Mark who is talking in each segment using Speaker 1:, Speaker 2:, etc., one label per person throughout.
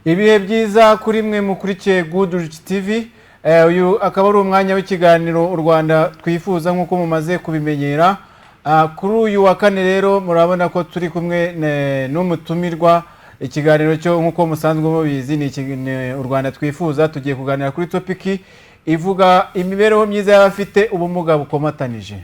Speaker 1: Ibihe byiza kuri mwe mukurikiye Good TV. Uyu akaba ari umwanya w'ikiganiro U Rwanda Twifuza, nk'uko mumaze kubimenyera. Kuri uyu wa kane rero murabona ko turi kumwe n'umutumirwa. Ikiganiro cyo, nk'uko musanzwe mubizi, ni U Rwanda Twifuza. Tugiye kuganira kuri topic ivuga imibereho myiza y'abafite ubumuga bukomatanije.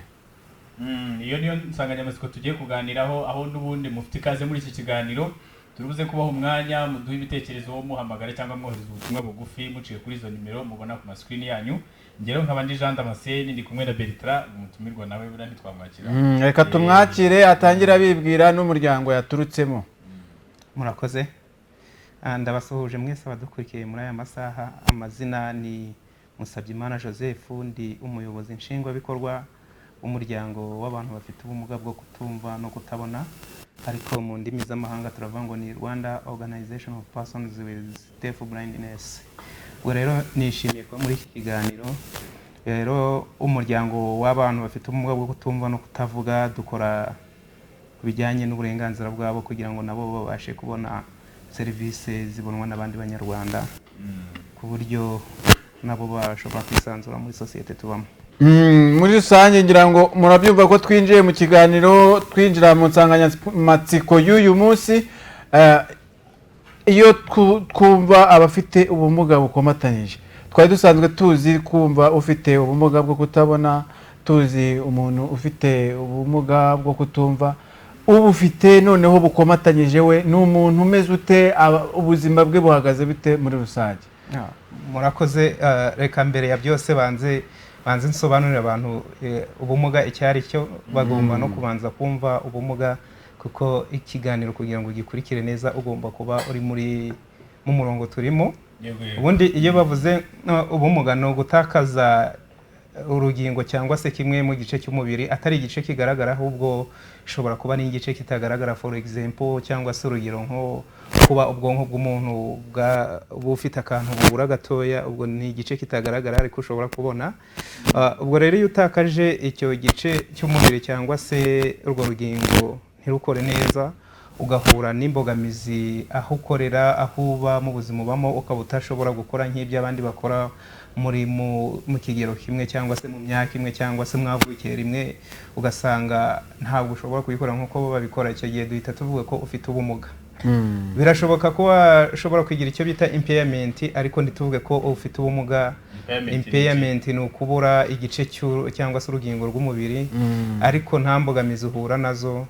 Speaker 2: Iyo niyo nsanganyamatsiko tugiye kuganiraho, aho n'ubundi mufite ikaze muri iki kiganiro. Turibuze kubaha umwanya muduhe ibitekerezo, muhamagara cyangwa mwohereza ubutumwa bugufi muciye kuri izo nimero mubona ku masikirini yanyu. Ngero nkaba ndi Jean Damascene, ndi kumwe na Bertrand. Umutumirwa nawe buriya ntitwamwakira?
Speaker 1: Reka tumwakire, atangire abibwira n'umuryango yaturutsemo.
Speaker 3: Murakoze. Ndabasuhuje mwese abadukurikiye muri aya masaha. Amazina ni Musabyimana Joseph, ndi umuyobozi nshingwabikorwa w'umuryango w'abantu bafite ubumuga bwo kutumva no kutabona, ariko mu ndimi z'amahanga turavuga ngo ni Rwanda Organization of Persons with Deaf Blindness. Ubwo rero nishimiye kuba muri iki kiganiro. Rero umuryango w'abantu bafite ubumuga bwo kutumva no kutavuga, dukora ku bijyanye n'uburenganzira bwabo kugira ngo nabo babashe kubona serivisi zibonwa n'abandi Banyarwanda, ku buryo nabo bashobora kwisanzura muri sosiyete tubamo.
Speaker 1: Muri rusange ngira ngo murabyumva ko twinjiye mu kiganiro, twinjira mu nsanganyamatsiko y'uyu munsi. Iyo twumva abafite ubumuga bukomatanyije, twari dusanzwe tuzi kumva ufite ubumuga bwo kutabona, tuzi umuntu ufite ubumuga bwo kutumva. Ubufite noneho bukomatanyije we ni umuntu umeze ute? Ubuzima bwe buhagaze bite muri rusange?
Speaker 3: Murakoze. Reka mbere ya byose banze nsobanurire abantu ubumuga icyo ari cyo. Bagomba no kubanza kumva ubumuga, kuko ikiganiro kugira ngo ugikurikire neza ugomba kuba uri mu murongo turimo.
Speaker 2: Yego, yego.
Speaker 3: Ubundi iyo bavuze ubumuga, ni ugutakaza urugingo cyangwa se kimwe mu gice cy'umubiri, atari igice kigaragara, ahubwo ishobora kuba n'igice kitagaragara. For example, cyangwa se urugero, nko kuba ubwonko bw'umuntu bufite akantu bubura gatoya, ubwo ni igice kitagaragara ariko ushobora kubona. Ubwo rero iyo utakaje icyo gice cy'umubiri cyangwa se urwo rugingo ntirukore neza, ugahura n'imbogamizi aho ukorera, aho uba, mu buzima ubamo, ukaba utashobora gukora nk'ibyo abandi bakora muri mu kigero kimwe cyangwa se mu myaka imwe cyangwa se mwavukiye rimwe, ugasanga ntabwo ushobora kubikora nk'uko bo babikora, icyo gihe duhita tuvuga ko ufite ubumuga. Birashoboka ko washobora kugira icyo bita impairment, ariko ntituvuge ko ufite ubumuga.
Speaker 2: Impairment ni iki?
Speaker 3: Impairment ni ukubura igice cyangwa se urugingo rw'umubiri, ariko nta mbogamizi uhura nazo.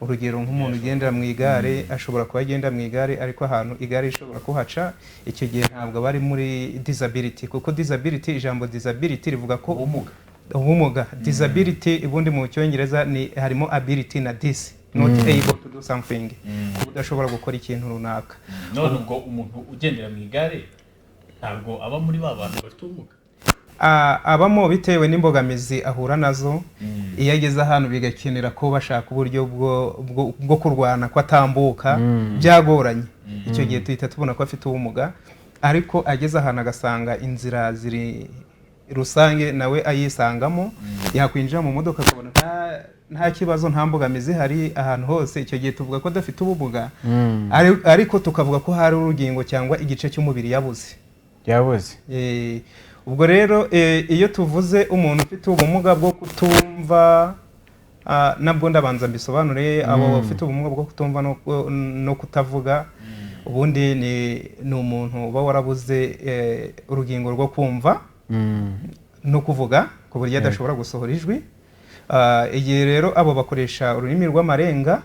Speaker 3: Urugero, nk'umuntu ugendera mu igare, ashobora kuba agenda mu igare ariko ahantu igare rishobora kuhaca. Icyo gihe ntabwo aba ari muri disability, kuko disability, ijambo disability rivuga ko
Speaker 2: Ubumuga.
Speaker 3: Ubumuga, disability, ubundi mu Cyongereza ni harimo ability na dis, not able to do something, kuba udashobora gukora ikintu runaka.
Speaker 2: None ubwo umuntu ugendera mu igare ntabwo aba muri ba bantu bafite ubumuga?
Speaker 3: Abamo bitewe n'imbogamizi ahura nazo. Iyo ageze ahantu bigakenera ko bashaka uburyo bwo kurwana ko atambuka byagoranye, icyo gihe tuhita tubona ko afite ubumuga. Ariko ageze ahantu agasanga inzira ziri rusange, nawe ayisangamo, yakwinjira mu modoka akabona nta kibazo, nta mbogamizi ihari ahantu hose, icyo gihe tuvuga ko adafite ubumuga. Ariko tukavuga ko hari urugingo cyangwa igice cy'umubiri yabuze.
Speaker 1: Yabuze.
Speaker 3: Ubwo rero iyo tuvuze umuntu ufite ubumuga bwo kutumva, nabwo ndabanza mbisobanure. Abo bafite ubumuga bwo kutumva no kutavuga, ubundi ni umuntu uba warabuze urugingo rwo kumva no kuvuga, ku buryo adashobora gusohora ijwi. Igihe rero abo bakoresha ururimi rw'amarenga.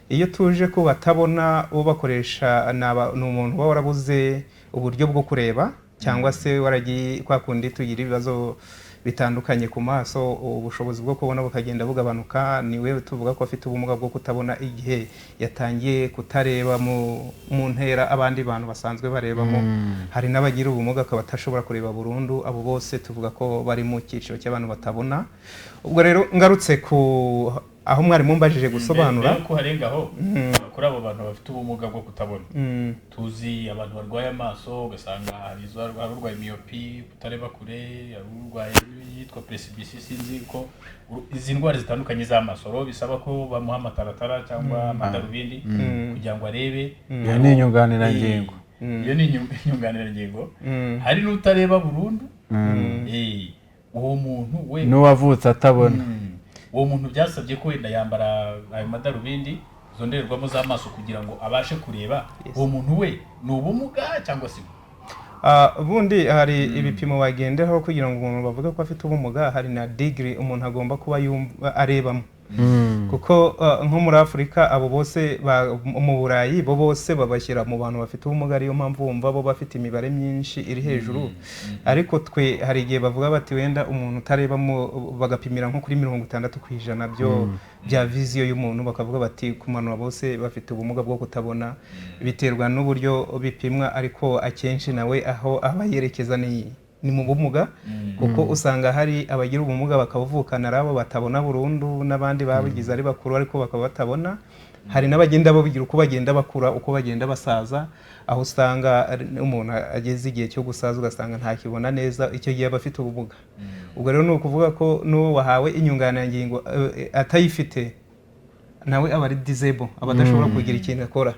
Speaker 3: Iyo tuje ku batabona, bo bakoresha ni umuntu uba warabuze uburyo bwo kureba, cyangwa se waragiye kwa kundi tugira ibibazo bitandukanye ku maso, ubushobozi bwo kubona bukagenda bugabanuka, niwe tuvuga ko afite ubumuga bwo kutabona igihe yatangiye kutareba mu ntera abandi bantu basanzwe barebamo. Hari n'abagira ubumuga akaba atashobora kureba burundu. Abo bose tuvuga ko bari mu cyiciro cy'abantu batabona. Ubwo rero ngarutse ku aho mwari mumbajije gusobanura.
Speaker 2: Mbere yuko harengaho, kuri abo bantu bafite ubumuga bwo kutabona, tuzi abantu barwaye amaso, ugasanga hari urwaye myopie, kutareba kure, hari urwaye yitwa presbytie, sinzi ko izi ndwara zitandukanye z'amaso rero bisaba ko bamuha amataratara cyangwa amadarubindi kugira ngo arebe.
Speaker 1: Iyo ni inyunganirangingo.
Speaker 2: Iyo ni inyunganirangingo. Hari n'utareba burundu. Uwo muntu we
Speaker 1: N'uwavutse atabona.
Speaker 2: Uwo muntu byasabye ko wenda yambara ayo madarubindi, izo ndorerwamo z'amaso, kugira ngo abashe kureba. Uwo muntu we ni ubumuga cyangwa se?
Speaker 3: Ubundi hari ibipimo bagenderaho kugira ngo umuntu bavuge ko afite ubumuga. Hari na degree umuntu agomba kuba yumva arebamo, kuko nko muri Afurika abo bose mu Burayi bo bose babashyira mu bantu bafite ubumuga, ariyo mpamvu wumva bo bafite imibare myinshi iri hejuru. Ariko twe hari igihe bavuga bati wenda umuntu utarebamo bagapimira nko kuri 60% byo bya vision y'umuntu, bakavuga bati kumanura bose bafite ubumuga bwo kutabona. Biterwa n'uburyo bipimwa, ariko akenshi nawe aho aba yerekeza ni mu bumuga, kuko usanga hari abagira ubumuga bakabuvukana, ari abo batabona burundu, n'abandi babigize ari bakuru ariko bakaba batabona. Hari n'abagenda babigira uko bagenda bakura, uko bagenda basaza, aho usanga ari umuntu ageze igihe cyo gusaza ugasanga ntakibona neza. Icyo gihe aba afite ubumuga. Ubwo rero ni ukuvuga ko n'uwo wahawe inyunganirangingo atayifite, nawe aba ari disable, aba adashobora kugira ikintu akora.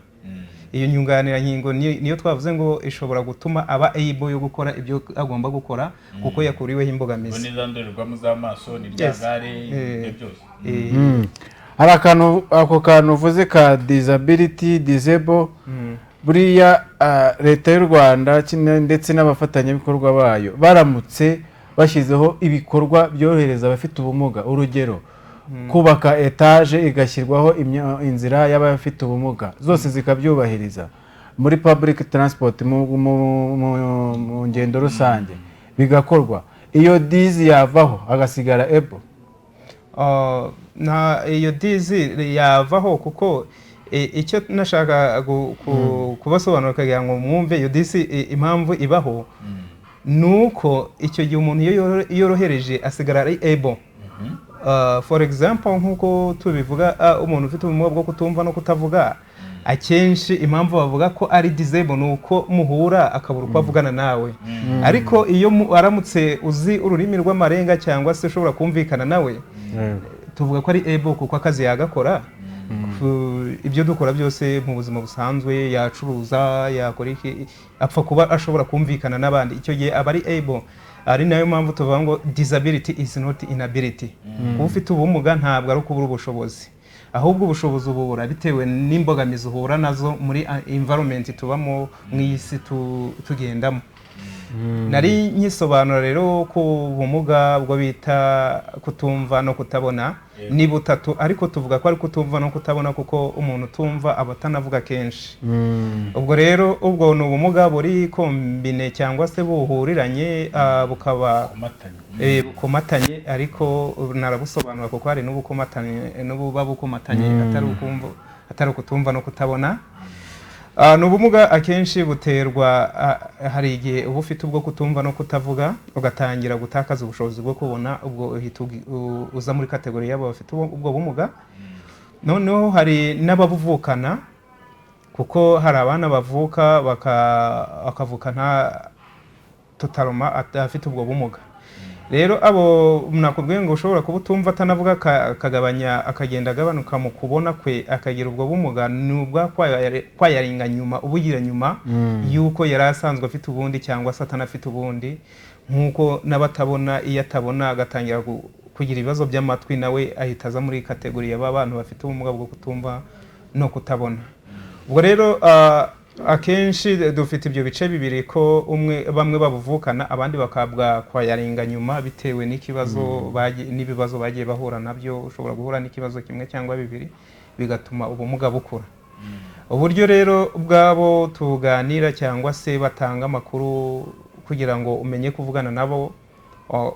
Speaker 3: Iyo nyunganirangingo niyo twavuze ngo ishobora gutuma aba able yo gukora ibyo agomba gukora, kuko yakuriweho
Speaker 2: Ubwo
Speaker 3: imbogamizi.
Speaker 2: Ni za ndorerwamo z'amaso, ni rya
Speaker 3: Yes.
Speaker 2: gare, ibyo byose.
Speaker 1: Hari akantu, ako kantu uvuze ka disability, disable, buriya Leta y'u Rwanda ndetse n'abafatanyabikorwa bayo baramutse bashyizeho ibikorwa byorohereza abafite ubumuga, urugero kubaka etaje igashyirwaho inzira y'abafite ubumuga, zose zikabyubahiriza, muri public transport, mu ngendo rusange bigakorwa, iyo dis yavaho hagasigara able?
Speaker 3: Na iyo dis yavaho, kuko icyo nashaka kubasobanurira kugira ngo mwumve iyo dis impamvu ibaho, ni uko icyo gihe umuntu iyo yorohereje asigara ari able. For example, nk'uko tubivuga, umuntu ufite ubumuga bwo kutumva no kutavuga, akenshi impamvu bavuga ko ari disable ni uko muhura akabura uko avugana nawe. Ariko iyo aramutse uzi ururimi rw'amarenga cyangwa se ushobora kumvikana nawe, tuvuga ko ari able, kuko akazi yagakora. Ibyo dukora byose mu buzima busanzwe, yacuruza, yakora iki, apfa kuba ashobora kumvikana n'abandi, icyo gihe aba ari able. Ari nayo mpamvu tuvuga ngo disability is not inability. Kuba ufite ubumuga ntabwo ari ukubura ubushobozi, ahubwo ubushobozi ububura bitewe n'imbogamizi uhura nazo muri environment tubamo, mu isi tugendamo. Nari nkisobanura rero ku bumuga bwo bita kutumva no kutabona. Ni butatu, ariko tuvuga ko ari kutumva no kutabona kuko umuntu utumva aba atanavuga kenshi. Ubwo rero ubwo ni ubumuga buri combined cyangwa se buhuriranye, bukaba
Speaker 2: Komatanye.
Speaker 3: Bukomatanye, ariko narabusobanura kuko hari n'ubukomatanye n'ububa bukomatanye atari ukumva, atari ukutumva no kutabona. Ni ubumuga akenshi buterwa, hari igihe uba ufite ubwo kutumva no kutavuga ugatangira gutakaza ubushobozi bwo kubona, ubwo uhita uza muri category y'abo bafite ubwo bumuga. Noneho hari n'ababuvukana, kuko hari abana bavuka bakavuka nta totalement afite ubwo bumuga. Rero abo nakubwiye ngo ushobora kuba utumva atanavuga, akagabanya, akagenda agabanuka mu kubona kwe, akagira ubwo bumuga, ni ubwa kwayaringa nyuma, ubugira nyuma y'uko yari asanzwe afite ubundi cyangwa se atanafite ubundi. Nk'uko n'abatabona, iyo atabona agatangira kugira ibibazo by'amatwi, nawe ahita aza muri category y'aba bantu bafite ubumuga bwo kutumva no kutabona. Ubwo rero akenshi dufite ibyo bice bibiri, ko umwe bamwe babuvukana, abandi bakabwa kwayaringa nyuma bitewe n'ikibazo n'ibibazo bagiye bahura nabyo. Ushobora guhura n'ikibazo kimwe cyangwa bibiri bigatuma ubumuga bukura. Uburyo rero bwabo tuganira cyangwa se batanga amakuru kugira ngo umenye kuvugana nabo,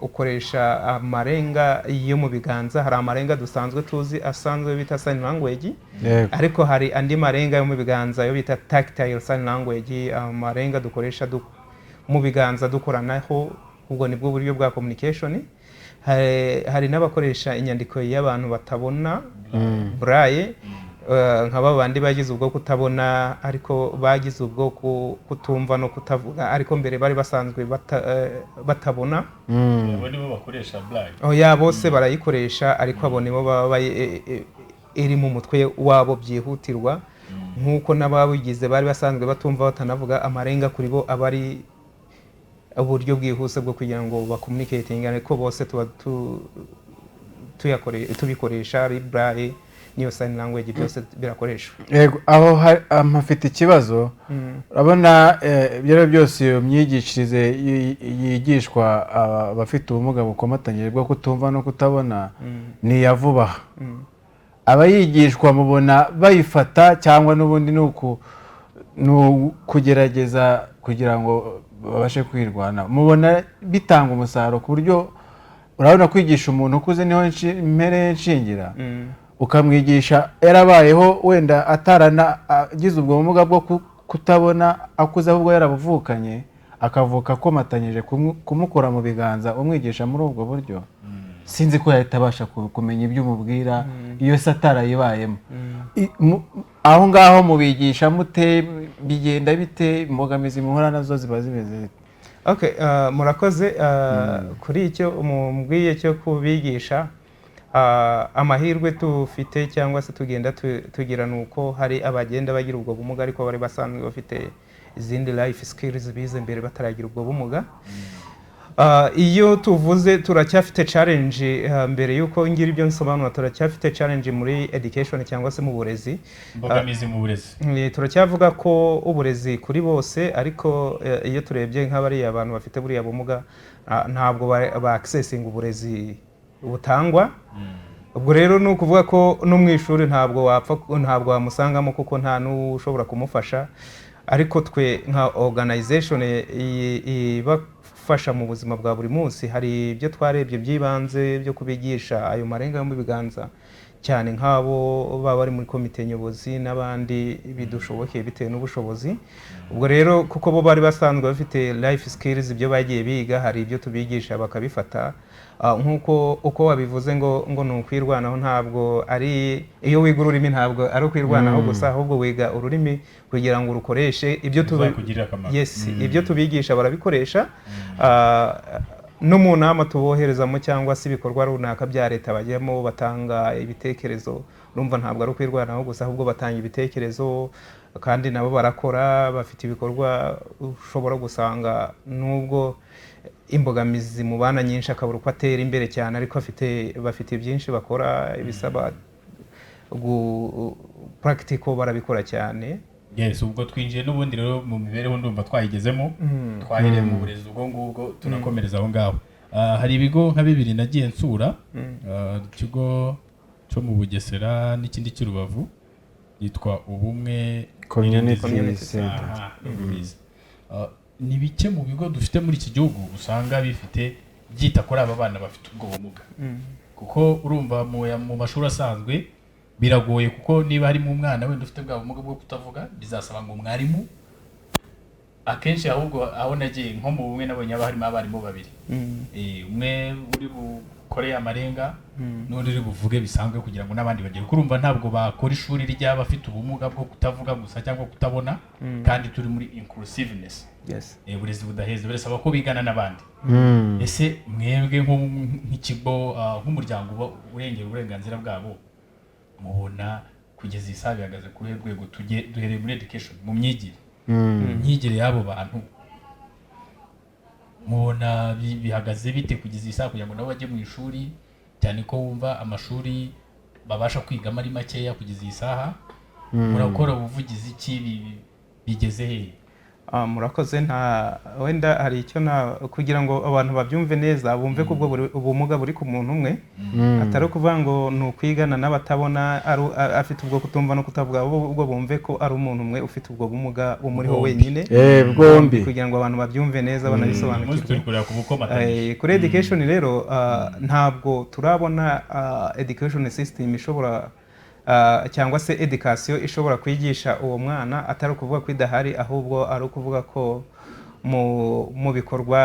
Speaker 3: ukoresha amarenga yo mu biganza. Hari amarenga dusanzwe tuzi asanzwe bita sign language, ariko hari andi marenga yo mu biganza yo bita tactile sign language, amarenga dukoresha mu biganza dukoranaho. Ubwo nibwo buryo bwa communication. Hari n'abakoresha inyandiko y'abantu batabona, braille, nka ba bandi bagize ubwo kutabona ariko bagize ubwo kutumva no kutavuga, ariko mbere bari basanzwe batabona.
Speaker 2: Abo nibo bakoresha braille?
Speaker 3: Oya, bose barayikoresha, ariko abo nibo baba iri mu mutwe wabo byihutirwa. Nk'uko n'abawigize bari basanzwe batumva batanavuga, amarenga kuri bo aba ari uburyo bwihuse bwo kugira ngo bacommunicating, ariko bose tuba tubikoresha ari braille n'iyo sign language, byose birakoreshwa.
Speaker 1: Yego, aho mpafite ikibazo. Urabona, ibyo ari byo byose, iyo myigishirize yigishwa abafite ubumuga bukomatanyije bwo kutumva no kutabona ni iya vuba aha. Abayigishwa mubona bayifata, cyangwa n'ubundi ni ukugerageza kugira ngo babashe kwirwana? Mubona bitanga umusaruro ku buryo, urabona, kwigisha umuntu ukuze niho mpere nshingira, ukamwigisha yarabayeho wenda atarana agize ubwo bumuga bwo kutabona akuze, ahubwo yarabuvukanye, akavuka akomatanyije, kumukora mu biganza umwigisha muri ubwo buryo, sinzi ko yahita abasha kumenya ibyo umubwira iyo se atarayibayemo. Aho ngaho mubigisha mute? Bigenda bite? Imbogamizi muhura nazo ziba zimeze zite?
Speaker 3: Okay, murakoze. Kuri icyo mumbwiye cyo kubigisha, amahirwe tufite cyangwa se tugenda tugira ni uko hari abagenda bagira ubwo bumuga ariko bari basanzwe bafite izindi life skills bize mbere bataragira ubwo bumuga. Iyo tuvuze turacyafite challenge, mbere y'uko ngira ibyo nsobanura, turacyafite challenge muri education cyangwa se mu burezi.
Speaker 2: Imbogamizi mu burezi.
Speaker 3: Turacyavuga ko uburezi kuri bose, ariko iyo turebye nk'abariya abantu bafite buriya bumuga, ntabwo ba accessing uburezi butangwa. Ubwo rero ni ukuvuga ko no mu ishuri ntabwo wapfa, ntabwo wamusangamo kuko nta n'ushobora kumufasha. Ariko twe nka organization ibafasha mu buzima bwa buri munsi, hari ibyo twarebye by'ibanze byo kubigisha ayo marenga yo mu biganza, cyane nk'abo baba bari muri komite nyobozi n'abandi bidushobokeye bitewe n'ubushobozi. Ubwo rero kuko bo bari basanzwe bafite life skills, ibyo bagiye biga, hari ibyo tubigisha bakabifata. Nk'uko uko wabivuze ngo ni ukwirwanaho, ntabwo ari iyo wiga ururimi ntabwo ari ukwirwanaho gusa, ahubwo wiga ururimi kugira ngo urukoreshe ibyo tuba
Speaker 2: Bizakugirira akamaro.
Speaker 3: Yes, ibyo tubigisha barabikoresha. No mu nama tuboherezamo cyangwa se ibikorwa runaka bya leta bajyamo, batanga ibitekerezo. Urumva ntabwo ari ukwirwanaho gusa, ahubwo batanga ibitekerezo kandi nabo barakora, bafite ibikorwa. Ushobora gusanga nubwo imbogamizi mu bana nyinshi, akabura uko atera imbere cyane, ariko bafite byinshi bakora ibisaba practical, barabikora cyane.
Speaker 2: Yes, ubwo twinjiye n'ubundi rero mu mibereho, ndumva twayigezemo. Twahereye mu burezi, ubwo ngubwo tunakomereza aho ngaho. Hari ibigo nka bibiri nagiye nsura, ikigo cyo mu Bugesera n'ikindi cy'i Rubavu yitwa Ubumwe
Speaker 1: Community
Speaker 2: n'irindi zina.
Speaker 1: Center.
Speaker 2: Aha, ndabizi. Ni bike mu bigo dufite muri iki gihugu usanga bifite byita kuri aba bana bafite ubwo bumuga, kuko urumva mu mashuri asanzwe biragoye, kuko niba harimo umwana wenda ufite bwa bumuga bwo kutavuga, bizasaba ngo mwarimu akenshi, ahubwo aho nagiye nko mu Bumwe nabonye haba harimo abarimu babiri, umwe uri bukore amarenga n'undi uri buvuge bisanzwe kugira ngo n'abandi bagere. Kuko urumva ntabwo bakora ishuri ry'abafite ubumuga bwo kutavuga gusa cyangwa kutabona, kandi turi muri inclusiveness. Uburezi budaheza birasaba ko bigana n'abandi. Ese mwebwe nk'ikigo, nk'umuryango uba urengera uburenganzira bwabo, mubona kugeza iyi saha bihagaze kuri uruhe rwego? Tujye duhereye muri education, mu myigire, imyigire y'abo bantu mubona bihagaze bite kugeza iyi saha, kugira ngo nabo bajye mu ishuri, cyane ko wumva amashuri babasha kwigamo ari makeya kugeza iyi saha? Murakora ubuvugizi ki? Bigeze hehe?
Speaker 3: Murakoze. Nta wenda hari icyo na kugira ngo abantu babyumve neza, bumve ko ubwo ubumuga buri ku muntu umwe, atari ukuvuga ngo ni ukwigana n'abatabona afite ubwo kutumva no kutavuga, ahubwo bumve ko ari umuntu umwe ufite ubwo bumuga bumuriho
Speaker 2: Bombi.
Speaker 3: wenyine.
Speaker 1: Bwombi.
Speaker 3: Kugira ngo abantu babyumve neza,
Speaker 2: Umunsi
Speaker 3: banabisobanukirwe.
Speaker 2: turi kureba ku bukomatanyije.
Speaker 3: Kuri education rero, ntabwo turabona education system ishobora, cyangwa se education ishobora kwigisha uwo mwana, atari ukuvuga ko idahari, ahubwo ari ukuvuga ko mu bikorwa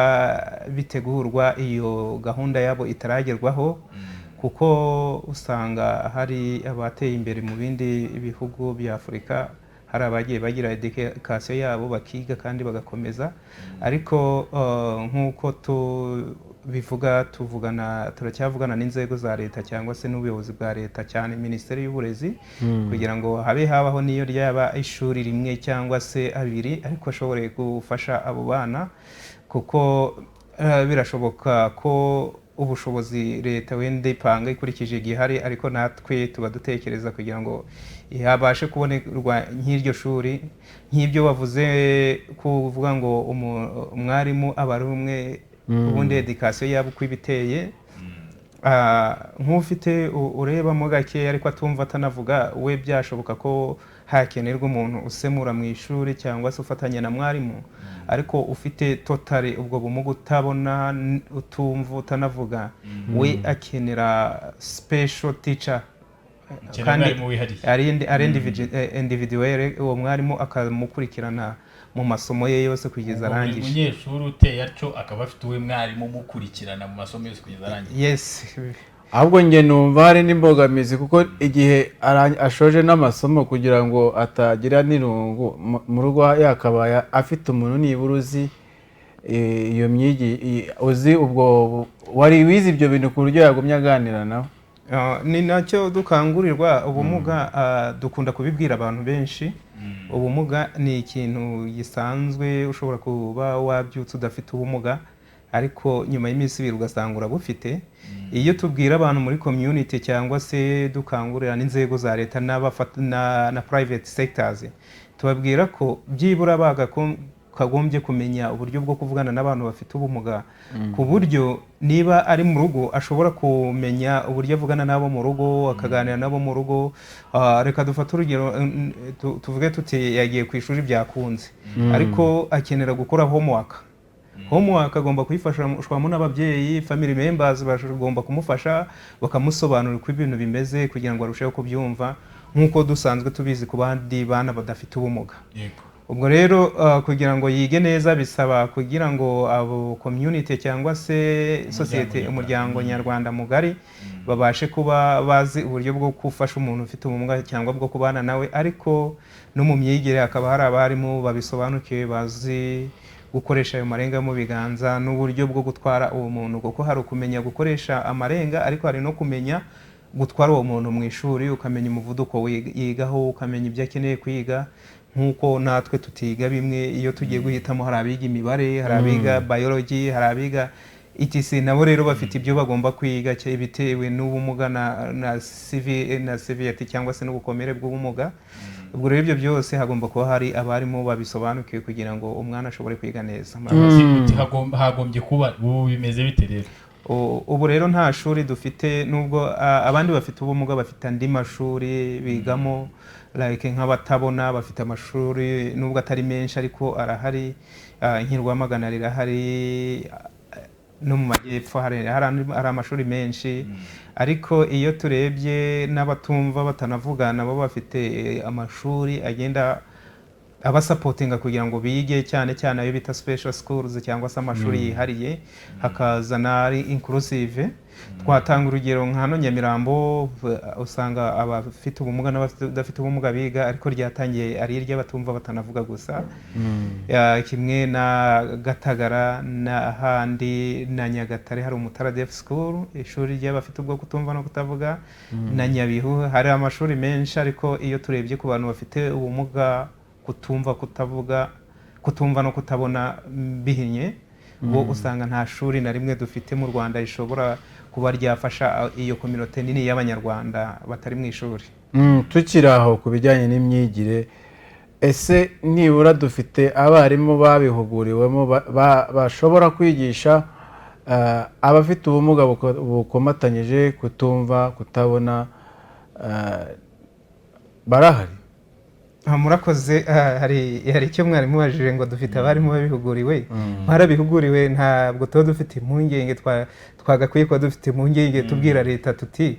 Speaker 3: bitegurwa iyo gahunda yabo itaragerwaho, kuko usanga hari abateye imbere mu bindi bihugu bya Afurika, hari abagiye bagira education yabo bakiga kandi bagakomeza, ariko nk'uko tu bivuga, tuvugana, turacyavugana n'inzego za leta cyangwa se n'ubuyobozi bwa leta, cyane Minisiteri y'Uburezi, kugira ngo habe habaho n'iyo ryaba ishuri rimwe cyangwa se abiri, ariko ashobore gufasha abo bana, kuko birashoboka ko ubushobozi leta wenda ipanga ikurikije igihari, ariko natwe tuba dutekereza kugira ngo habashe kubonerwa nk'iryo shuri, nk'ibyo wavuze, kuvuga ngo umwarimu aba ari umwe. Ubundi education yaba uko iba iteye, nk'ufite urebamo gake ariko atumva atanavuga, we byashoboka ko hakenerwa umuntu usemura mu ishuri cyangwa se ufatanya na mwarimu. Ariko ufite totally ubwo bumuga, utabona, utumva, utanavuga, we akenera special teacher.
Speaker 2: Ukeneye umwarimu wihariye.
Speaker 3: Ari individuel, uwo mwarimu akamukurikirana mu masomo ye yose kugeza
Speaker 2: Ubwo buri
Speaker 3: arangije.
Speaker 2: munyeshuri uteye atyo akaba afite uwe mwarimu umukurikirana mu masomo yose kugeza arangije.
Speaker 3: Yes.
Speaker 1: Ahubwo njye numva hari n'imbogamizi, kuko igihe ashoje n'amasomo, kugira ngo atagira n'irungu mu rugo, yakabaye afite umuntu nibura uzi iyo myigi uzi ubwo wari wize ibyo bintu, ku buryo yagumya aganira nawe.
Speaker 3: Ni nacyo dukangurirwa. Ubumuga, dukunda kubibwira abantu benshi, ubumuga ni ikintu gisanzwe. Ushobora kuba wabyutse udafite ubumuga, ariko nyuma y'iminsi 2 ugasanga urabufite. Iyo tubwira abantu muri community cyangwa se dukangurira n'inzego za leta na private sectors, tubabwira ko byibura bakagombye kumenya uburyo bwo kuvugana n'abantu bafite ubumuga, ku buryo niba ari mu rugo ashobora kumenya uburyo avugana n'abo mu rugo, akaganira n'abo mu rugo. Reka dufate urugero, tuvuge tuti yagiye ku ishuri byakunze, ariko akenera gukora homework. Homework agomba kuyifashwamo n'ababyeyi, family members bagomba kumufasha, bakamusobanurira uko ibintu bimeze kugira ngo arusheho kubyumva, nk'uko dusanzwe tubizi ku bandi bana badafite ubumuga. Ubwo rero kugira ngo yige neza bisaba kugira ngo abo community cyangwa se sosiyete, umuryango nyarwanda mugari, babashe kuba bazi uburyo bwo gufasha umuntu ufite ubumuga cyangwa bwo kubana nawe. Ariko no mu myigire hakaba hari abarimu babisobanukiwe, bazi gukoresha ayo marenga yo mu biganza n'uburyo bwo gutwara uwo muntu, kuko hari ukumenya gukoresha amarenga, ariko hari no kumenya gutwara uwo muntu mu ishuri, ukamenya umuvuduko yigaho, ukamenya ibyo akeneye kwiga, nk'uko natwe tutiga bimwe iyo tugiye guhitamo. Hari abiga imibare, hari abiga biology, hari abiga etc. Nabo rero bafite ibyo bagomba kwiga bitewe n'ubumuga na severity cyangwa se n'ubukomere bw'ubumuga. Ubwo rero ibyo byose hagomba kuba hari abarimu babisobanukiwe kugira ngo umwana ashobore kwiga neza.
Speaker 2: Uti hagombye kuba. Ubu bimeze bite rero?
Speaker 3: Ubu rero nta shuri dufite, nubwo abandi bafite ubumuga bafite andi mashuri bigamo, like nk'abatabona bafite amashuri, nubwo atari menshi ariko arahari. Nk'i Rwamagana rirahari, no mu majyepfo hari amashuri menshi. Ariko iyo turebye n'abatumva batanavuga, nabo bafite amashuri agenda abasupportinga kugira ngo bige, cyane cyane ayo bita special schools cyangwa se amashuri yihariye, hakaza n'ari inclusive. Twatanga urugero nka hano Nyamirambo, usanga abafite ubumuga n'abadafite ubumuga biga, ariko ryatangiye ari iry'abatumva batanavuga gusa. Kimwe na Gatagara n'ahandi, na Nyagatare hari Umutara Deaf School, ishuri ry'abafite ubwo kutumva no kutavuga, na Nyabihu hari amashuri menshi. Ariko iyo turebye ku bantu bafite ubumuga kutumva, kutavuga, kutumva no kutabona bihinnye, bo usanga nta shuri na rimwe dufite mu Rwanda rishobora kuba ryafasha iyo communauté nini y'Abanyarwanda batari mu ishuri.
Speaker 1: Tukiri aho ku bijyanye n'imyigire, ese nibura dufite abarimu babihuguriwemo bashobora kwigisha abafite ubumuga bukomatanyije, kutumva, kutabona, barahari?
Speaker 3: Murakoze. Hari icyo mwarimu wajije ngo dufite abarimu babihuguriwe. Barabihuguriwe, ntabwo tuba dufite impungenge. Twagakwiye kuba dufite impungenge tubwira leta tuti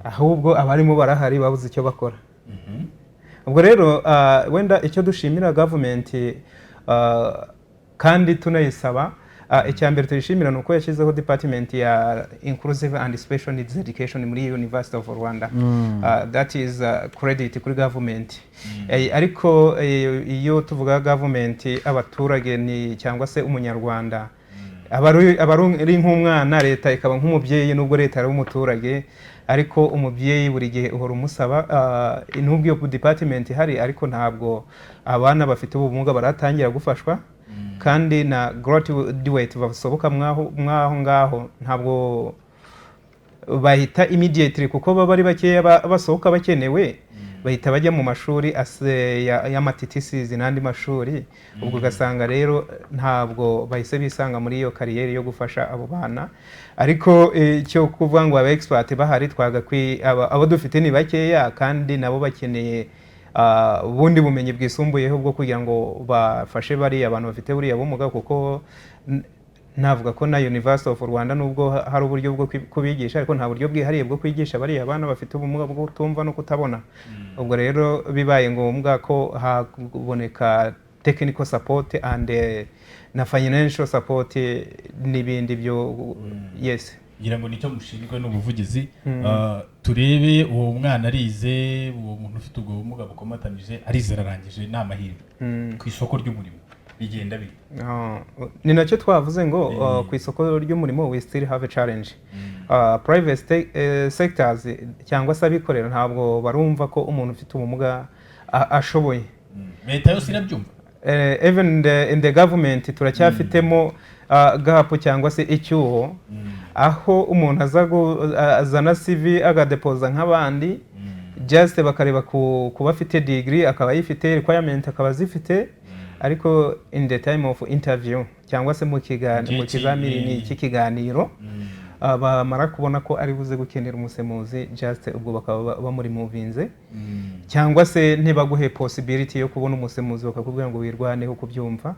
Speaker 3: ahubwo abarimu barahari, babuze icyo bakora. Ubwo rero wenda icyo dushimira gavumenti kandi tunayisaba, icya mbere tuyishimira ni uko yashyizeho department ya inclusive and special needs education muri University of Rwanda. That is credit kuri government. Ariko iyo tuvuga government, abaturage ni cyangwa se umunyarwanda. Aba ari nk'umwana, leta ikaba nk'umubyeyi, nubwo leta ari umuturage, ariko umubyeyi buri gihe uhora umusaba. Nubwo iyo department ihari, ariko ntabwo abana bafite ubumuga baratangira gufashwa, kandi na graduate basohoka mwaho ngaho ntabwo bahita immediately, kuko baba ari bakeya basohoka bakenewe, bahita bajya mu mashuri y'ama TTCs n'andi mashuri. Ubwo ugasanga rero ntabwo bahise bisanga muri iyo career yo gufasha abo bana. Ariko icyo kuvuga ngo aba expert bahari, abo dufite ni bakeya, kandi nabo bakeneye ubundi bumenyi bwisumbuyeho bwo kugira ngo bafashe bariya abantu bafite buriya bumuga, kuko navuga ko na University of Rwanda, nubwo hari uburyo bwo kubigisha, ariko nta buryo bwihariye bwo kwigisha bariya bana bafite ubumuga bwo kutumva no kutabona. Ubwo rero bibaye ngombwa ko haboneka technical support and na financial support n'ibindi byo, yes.
Speaker 2: Ngira ngo nicyo mushinzwe n'ubuvugizi. Turebe uwo mwana arize, uwo muntu ufite ubwo bumuga bukomatanyije arize, ararangije, ni amahirwe ku isoko ry'umurimo bigenda bite?
Speaker 3: Ni nacyo twavuze ngo ku isoko ry'umurimo we still have a challenge. Private sectors cyangwa se abikorera ntabwo barumva ko umuntu ufite ubumuga ashoboye.
Speaker 2: Leta yose irabyumva?
Speaker 3: Even in the government turacyafitemo gap cyangwa se icyuho, aho umuntu aza azana CV agadepoza nk'abandi, just bakareba kuba afite degree, akaba ayifite, requirement akaba azifite, ariko in the time of interview cyangwa se
Speaker 2: Gihe
Speaker 3: mu kizamini cy'ikiganiro, bamara kubona ko ari buze gukenera umusemuzi, just ubwo bakaba bamurimuvinze, cyangwa se ntibaguhe possibility yo kubona umusemuzi, bakakubwira ngo wirwaneho kubyumva.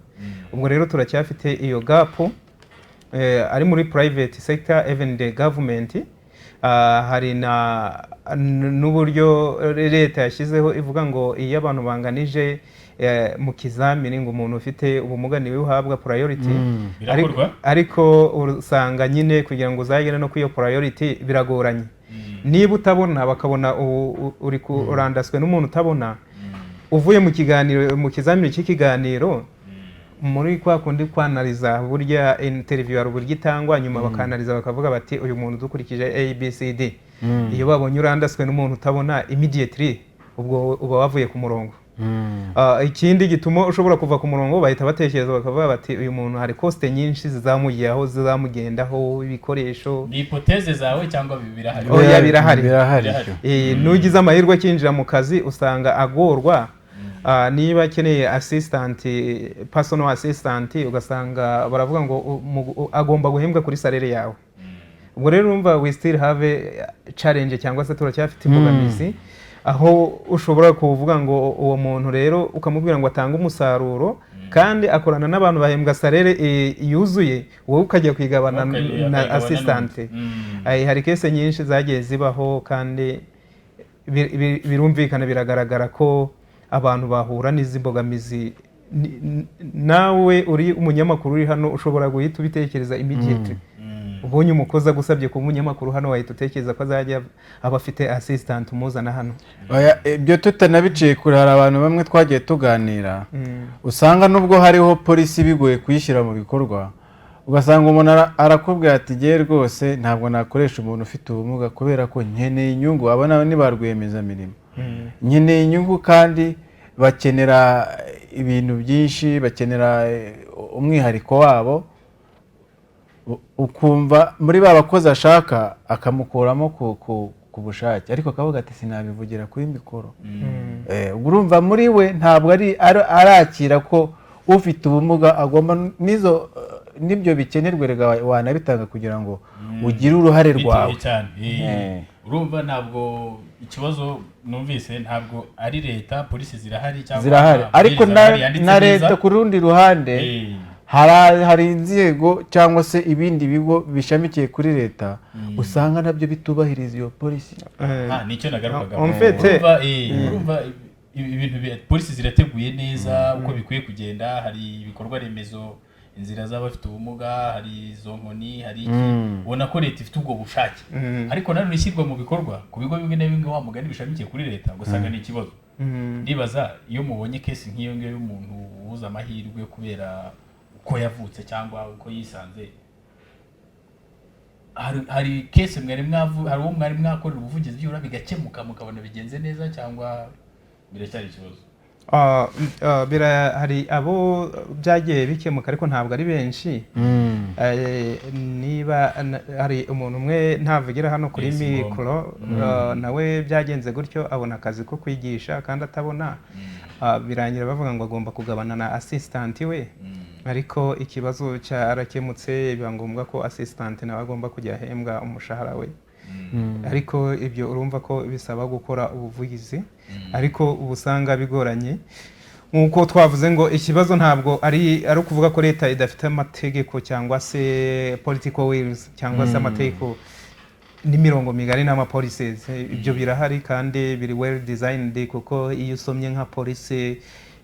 Speaker 3: Ubwo rero turacyafite iyo gap ari muri private sector, even the government. Hari na n'uburyo leta yashyizeho ivuga ngo iyo abantu banganije mu kizamini, ngo umuntu ufite ubumuga niwe uhabwa priority.
Speaker 2: Birakorwa?
Speaker 3: Ariko usanga nyine kugira ngo uzagere no kuri iyo priority biragoranye. Niba utabona, bakabona uri kurandaswe n'umuntu utabona, uvuye mu kiganiro, mu kizamini cy'ikiganiro, muri kwa kundi kwanariza, burya interview hari uburyo itangwa, nyuma bakanariza bakavuga bati uyu muntu dukurikije ABCD. Iyo babonye urandaswe n'umuntu utabona, immediately ubwo uba wavuye ku murongo. Ikindi gituma ushobora kuva ku murongo, bahita batekereza bakavuga bati uyu muntu hari cost nyinshi zizamugeraho, zizamugendaho, ibikoresho.
Speaker 2: Ni hypothèse zawe cyangwa birahari?
Speaker 3: Oya, birahari.
Speaker 1: Birahari.
Speaker 2: Birahari.
Speaker 3: Nugize amahirwe akinjira mu kazi, usanga agorwa. Niba akeneye assistant, personal assistant, ugasanga baravuga ngo agomba guhembwa kuri salary yawe. Ubwo rero urumva we still have a challenge cyangwa se turacyafite imbogamizi, aho ushobora kuvuga ngo uwo muntu rero ukamubwira ngo atange umusaruro kandi akorana n'abantu bahembwa salary yuzuye, wowe ukajya kwigabana na
Speaker 2: akayigabana
Speaker 3: assistant.
Speaker 2: n'undi.
Speaker 3: Hari case nyinshi zagiye zibaho, kandi birumvikana, biragaragara ko abantu bahura n'izi mbogamizi. Nawe uri umunyamakuru uri hano, ushobora guhita ubitekereza immediately. Ubonye umukozi agusabye kuba umunyamakuru hano, wahita utekereza ko azajya aba afite assistant umuzana hano.
Speaker 1: Oya, ibyo tutanabiciye kure, hari abantu bamwe twagiye tuganira, usanga nubwo hariho policy bigoye kuyishyira mu bikorwa, ugasanga umuntu arakubwira ati ngewe rwose ntabwo nakoresha umuntu ufite ubumuga kubera ko nkeneye inyungu. Abo nabo ni ba rwiyemezamirimo, nkeneye inyungu, kandi bakenera ibintu byinshi, bakenera umwihariko wabo. Ukumva muri ba bakozi ashaka akamukuramo ku bushake, ariko akavuga ati sinabivugira kuri mikoro. Ubwo urumva muri we ntabwo ari arakira ko ufite ubumuga agomba n'izo n'ibyo bikenerwa. Erega wanabitanga kugira ngo ugire uruhare
Speaker 2: Bitewe
Speaker 1: rwawe.
Speaker 2: cyane. Urumva ntabwo ikibazo numvise ntabwo ari leta, policy zirahari cyangwa
Speaker 1: Zirahari, ariko
Speaker 2: amabwiriza ahari yanditse
Speaker 1: na
Speaker 2: neza.
Speaker 1: leta ku rundi ruhande hari inzego cyangwa se ibindi bigo bishamikiye kuri leta usanga nabyo bitubahiriza iyo policy.
Speaker 2: Ah, nicyo nagarukaga.
Speaker 3: En fait,
Speaker 2: Urumva ibintu policy zirateguye neza uko bikwiye kugenda, hari ibikorwa remezo, inzira z'abafite ubumuga, hari izo nkoni, hari iki, ubona ko leta ifite ubwo bushake, ariko nanone ishyirwa mu bikorwa ku bigo bimwe na bimwe, wa mugani bishamikiye kuri leta, ugasanga ni ikibazo. Ndibaza iyo mubonye case nk'iyo ngiyo y'umuntu ubuze amahirwe kubera Uko yavutse cyangwa uko yisanze, hari case mwari mwavu, hari uwo mwari mwakorera ubuvugizi byibura bigakemuka, mukabona bigenze neza, cyangwa biracyari ikibazo?
Speaker 3: Hari abo byagiye bikemuka, ariko ntabwo ari benshi. Niba hari umuntu umwe ntavugira hano kuri
Speaker 2: Yes, ngombwa.
Speaker 3: mikoro, nawe byagenze gutyo, abona akazi ko kwigisha kandi atabona. Birangira bavuga ngo agomba kugabana na assistant we, ariko ikibazo cyarakemutse, biba ngombwa ko assistant nawe agomba kujya ahembwa umushahara we. Ariko ibyo urumva ko bisaba gukora ubuvugizi, ariko uba usanga bigoranye. Nk'uko twavuze ngo ikibazo ntabwo ari ukuvuga ko leta idafite amategeko cyangwa se political wills cyangwa se amategeko n'imirongo migari n'ama policies. Ibyo birahari kandi biri well designed, kuko iyo usomye nka policy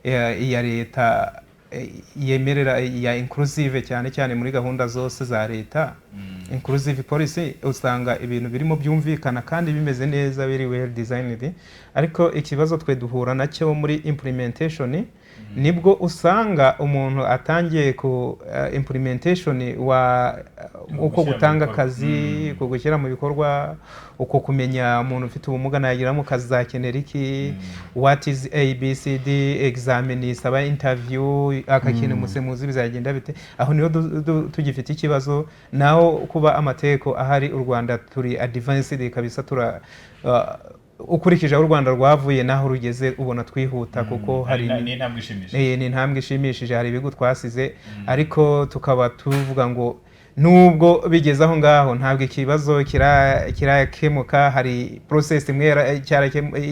Speaker 3: ya leta yemerera ya inclusive, cyane cyane muri gahunda zose za leta, inclusive policy, usanga ibintu birimo byumvikana kandi bimeze neza, biri well designed. Ariko ikibazo twe duhura nacyo muri implementation, nibwo usanga umuntu atangiye ku implementation wa uko
Speaker 2: gushyira mu
Speaker 3: gutanga
Speaker 2: bikorwa.
Speaker 3: akazi, ku gushyira mu bikorwa, uko kumenya umuntu ufite ubumuga nagira mu kazi azakenera iki, what is ABCD examen isaba interview, akakina umusemuzi, bizagenda bite? Aho niho tugifite ikibazo. Naho kuba amategeko ahari, u Rwanda turi advanced kabisa. Tura ukurikije aho u Rwanda rwavuye n'aho rugeze, ubona twihuta kuko hari
Speaker 2: ni intambwe ishimishije.
Speaker 3: Ni intambwe ishimishije. Hari ibigo twasize, ariko tukaba tuvuga ngo nubwo bigeze aho ngaho, ntabwo ikibazo kirakemuka. Hari process imwe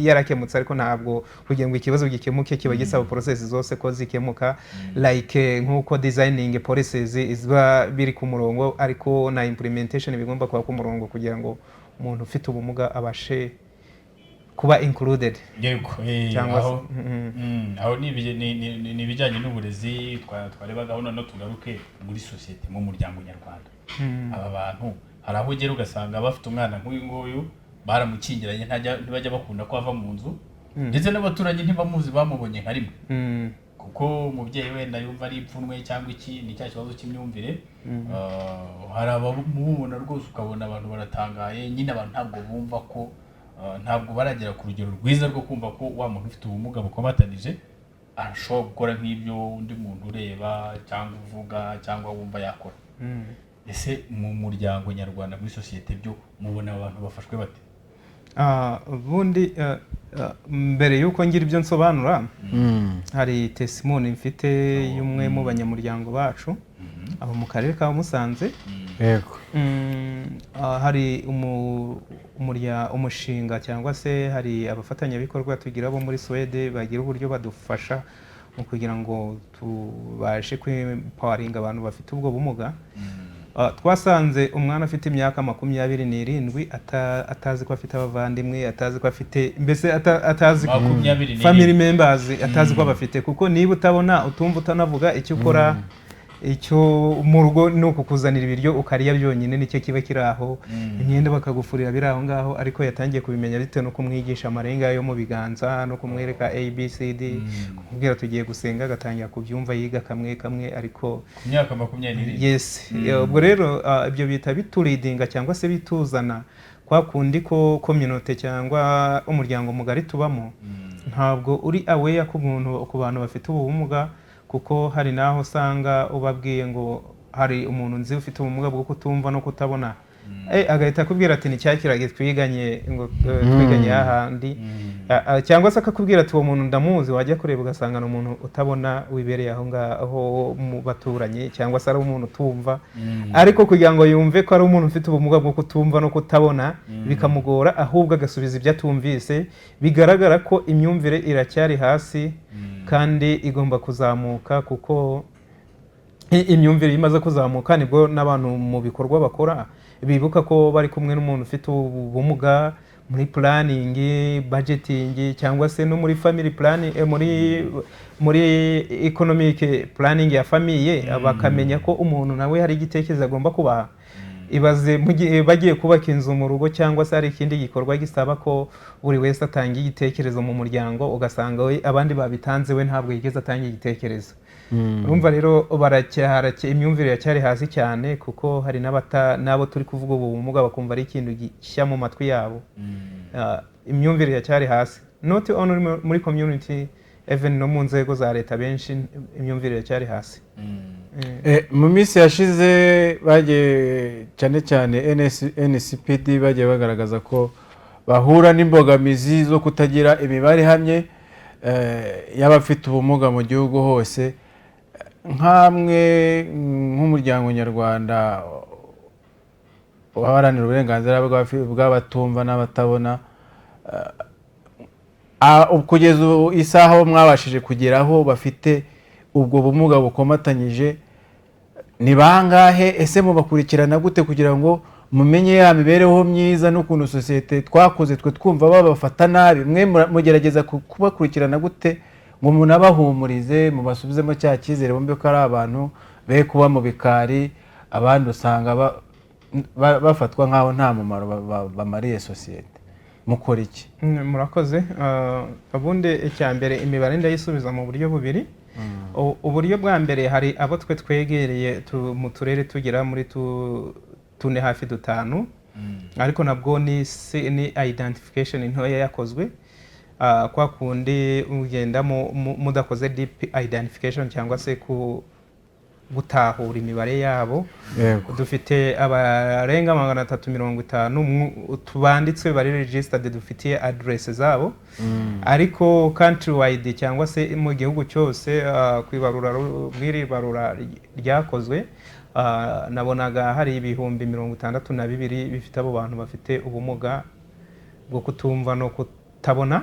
Speaker 3: yarakemutse, ariko ntabwo kugira ngo ikibazo gikemuke kiba gisaba process zose ko zikemuka, like nk'uko designing policies ziba biri ku murongo, ariko na implementation bigomba kuba ku murongo kugira ngo umuntu ufite ubumuga abashe kuba included.
Speaker 2: Yego,
Speaker 3: Cyangwa se
Speaker 2: aho aho ni ibijyanye n'uburezi twarebagaho. Noneho tugaruke muri sosiyete, mu muryango nyarwanda. Aba bantu hari aho ugera ugasanga bafite umwana nk'uyu nguyu, baramukingiranye, ntibajya bakunda ko ava mu nzu, ndetse n'abaturanyi ntibamuzi, bamubonye nka rimwe, kuko umubyeyi wenda yumva ari ipfunwe cyangwa iki, ni cya kibazo cy'imyumvire. Hari abamubona rwose ukabona abantu baratangaye nyine. Abantu ntabwo bumva ko ntabwo baragera ku rugero rwiza rwo kumva ko wa muntu ufite ubumuga bukomatanije ashobora gukora nk'ibyo undi muntu ureba cyangwa uvuga cyangwa wumva yakora. Ese mu muryango nyarwanda, muri sosiyete, byo mubona abantu bafashwe bate?
Speaker 3: Ubundi mbere y'uko ngira ibyo nsobanura, hari testimony mfite y'umwe mu banyamuryango bacu aba mu karere ka Musanze. Hari umushinga cyangwa se hari abafatanyabikorwa tugira bo muri Suwede, bagira uburyo badufasha mu kugira ngo tubashe kwempoweringa abantu bafite ubwo bumuga. Twasanze umwana afite imyaka 27 atazi ko afite abavandimwe, atazi ko afite, mbese atazi
Speaker 2: 27.
Speaker 3: family members, atazi ko abafite, kuko niba utabona, utumva, utanavuga, icyo ukora icyo mu rugo ni ukukuzanira ibiryo ukarya byonyine, nicyo kiba kiri aho, imyenda bakagufurira, biri aho ngaho. Ariko yatangiye kubimenya bitewe no kumwigisha amarenga yo mu biganza no kumwereka ABCD, kumubwira tugiye gusenga, agatangira kubyumva, yiga kamwe kamwe, ariko
Speaker 2: Ku myaka 27.
Speaker 3: Yes. Ubwo rero ibyo bita bituleadinga cyangwa se bituzana kwa kundi ko community cyangwa umuryango mugari tubamo ntabwo uri aware ku muntu, ku bantu bafite ubu bumuga, kuko hari n'aho usanga ubabwiye ngo hari umuntu nzi ufite ubumuga bwo kutumva no kutabona, agahita akubwira ati ni cya kiragi twiganye, ngo twiganye hahandi. Cyangwa se akakubwira ati uwo muntu ndamuzi, wajya kureba ugasanga ni umuntu utabona wibereye aho ngaho mu baturanyi, cyangwa se ari umuntu utumva, ariko kugira ngo yumve ko ari umuntu ufite ubumuga bwo kutumva no kutabona bikamugora, ahubwo agasubiza ibyo atumvise. Bigaragara ko imyumvire iracyari hasi kandi igomba kuzamuka, kuko imyumvire iyo imaze kuzamuka nibwo n'abantu mu bikorwa bakora bibuka ko bari kumwe n'umuntu ufite ubumuga muri planning, budgeting, cyangwa se no muri family planning, muri economic planning ya famille, bakamenya ko umuntu nawe hari igitekerezo agomba kubaha. Ibaze mu gihe bagiye kubaka inzu mu rugo, cyangwa se hari ikindi gikorwa gisaba ko buri wese atanga igitekerezo mu muryango, ugasanga we abandi babitanze, we ntabwo yigeze atanga igitekerezo. Urumva rero imyumvire iracyari hasi cyane, kuko hari n'abo turi kuvuga ubu bumuga bakumva ari ikintu gishya mu matwi yabo. Imyumvire iracyari hasi, not only muri community, even no mu nzego za leta benshi imyumvire iracyari hasi.
Speaker 1: Mu minsi yashize bagiye, cyane cyane NCPD, bagiye bagaragaza ko bahura n'imbogamizi zo kutagira imibare ihamye y'abafite ubumuga mu gihugu hose. Nk'amwe nk'umuryango nyarwanda uharanira uburenganzira bw'abatumva n'abatabona, kugeza ubu isaha aho mwabashije kugeraho bafite ubwo bumuga bukomatanyije ni bangahe? Ese mubakurikirana gute kugira ngo mumenye ya mibereho myiza n'ukuntu sosiyete twakoze twe twumva babafata nabi? Mwe mugerageza kubakurikirana gute ngo munabahumurize, mubasubizemo cya cyizere, bumve ko ari abantu, be kuba mu bikari? Abandi usanga bafatwa nk'aho nta mumaro bamariye sosiyete. Mukora iki?
Speaker 3: Murakoze. Ubundi icya mbere, imibare ndayisubiza mu buryo bubiri. Uburyo bwa mbere, hari abo twe twegereye mu turere tugera muri tune, hafi dutanu, ariko nabwo ni identification ntoya yakozwe. Kwa kundi ugenda mudakoze deep identification cyangwa se ku gutahura imibare yabo. Dufite abarenga 350 tubanditswe, bari registered, dufitiye address zabo, ariko countrywide cyangwa se mu gihugu cyose, ku ibarura mw'iri barura ryakozwe, nabonaga hari 62,000 bifite abo bantu bafite ubumuga bwo kutumva no kutabona.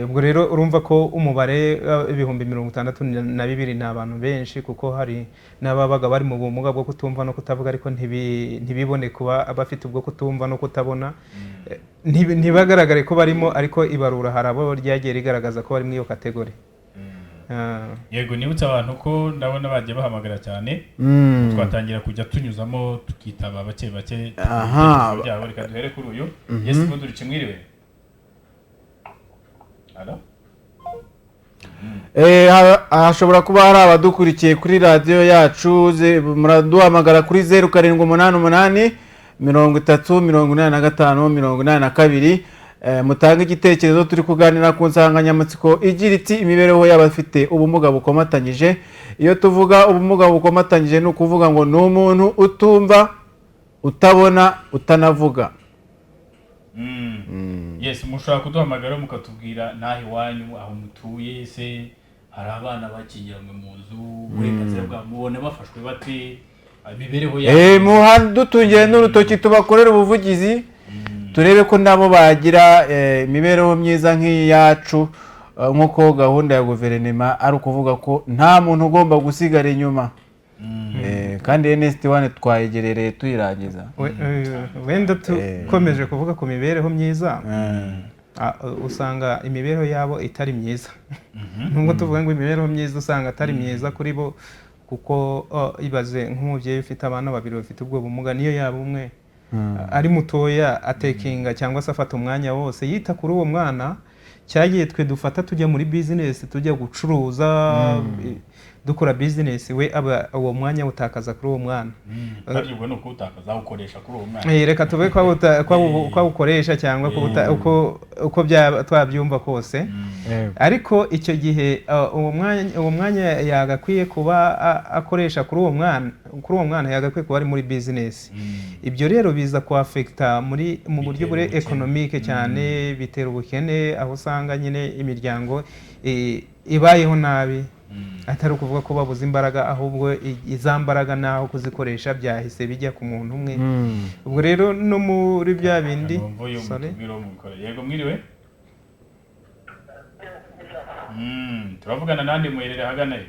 Speaker 3: Ubwo rero urumva ko umubare 62,000 ni abantu benshi, kuko hari n'ababaga bari mu bumuga bwo kutumva no kutavuga ariko ntibibone kuba bafite ubwo kutumva no kutabona. Ntibagaragare ko barimo, ariko ibarura hari abo ryagiye rigaragaza ko bari muri iyo category.
Speaker 2: Yego, nibutse abantu ko ndabona bagiye bahamagara cyane. Twatangira kujya tunyuzamo tukitaba bake bake ibitekerezo byabo. Reka duhere kuri uyu. Yes, Goodrich, mwiriwe? Hello?
Speaker 1: Hashobora kuba hari abadukurikiye kuri radiyo yacu, muraduhamagara kuri 0788 30 85 82, mutange igitekerezo. Turi kuganira ku nsanganyamatsiko igira iti: "Imibereho y'abafite ubumuga bukomatanyije." Iyo tuvuga ubumuga bukomatanyije, ni ukuvuga ngo ni umuntu utumva, utabona, utanavuga.
Speaker 2: Yes, mushobora kuduhamagara mukatubwira n'aho iwanyu, aho mutuye, se hari abana bakingiranywe mu nzu? Uburenganzira bwabo mubona bafashwe bate? Imibereho yabo?
Speaker 1: Muhadutungiye n'urutoki tubakorere ubuvugizi, turebe ko nabo bagira imibereho myiza nk'iyacu, nk'uko gahunda ya guverinoma ari ukuvuga ko nta muntu ugomba gusigara inyuma. Kandi NST 1 twayegerereye tuyirangiza.
Speaker 3: Wenda tukomeje kuvuga ku mibereho myiza, usanga imibereho yabo itari myiza. Nubwo tuvuga ngo imibereho myiza, usanga atari myiza kuri bo, kuko ibaze nk'umubyeyi ufite abana babiri bafite ubwo bumuga, niyo yaba umwe ari mutoya, atekinga cyangwa se afata umwanya wose yita kuri uwo mwana. Cyagiye twe dufata tujya muri bizinesi, tujya gucuruza, dukora bizinesi, we aba uwo mwanya awutakaza kuri uwo mwana.
Speaker 2: Kandi ubwo ni ukuwutakaza, awukoresha kuri uwo mwana.
Speaker 3: Reka tuve ko awukoresha cyangwa uko twabyumva kose, ariko icyo gihe uwo mwanya yagakwiye kuba akoresha kuri uwo mwana, yagakwiye kuba ari muri bizinesi. Ibyo rero biza kuafekita mu buryo
Speaker 2: Bitera
Speaker 3: buri
Speaker 2: ubukene.
Speaker 3: économique cyane, bitera ubukene, aho usanga nyine imiryango ibayeho nabi, atari ukuvuga ko babuze imbaraga, ahubwo iza mbaraga naho kuzikoresha byahise bijya ku muntu umwe. Ubwo rero no muri bya bindi
Speaker 2: Numva uyu
Speaker 3: Sorry.
Speaker 2: mutumire wo mu bikora. Yego, mwiriwe? Turavugana nande? Muherere ahagana he?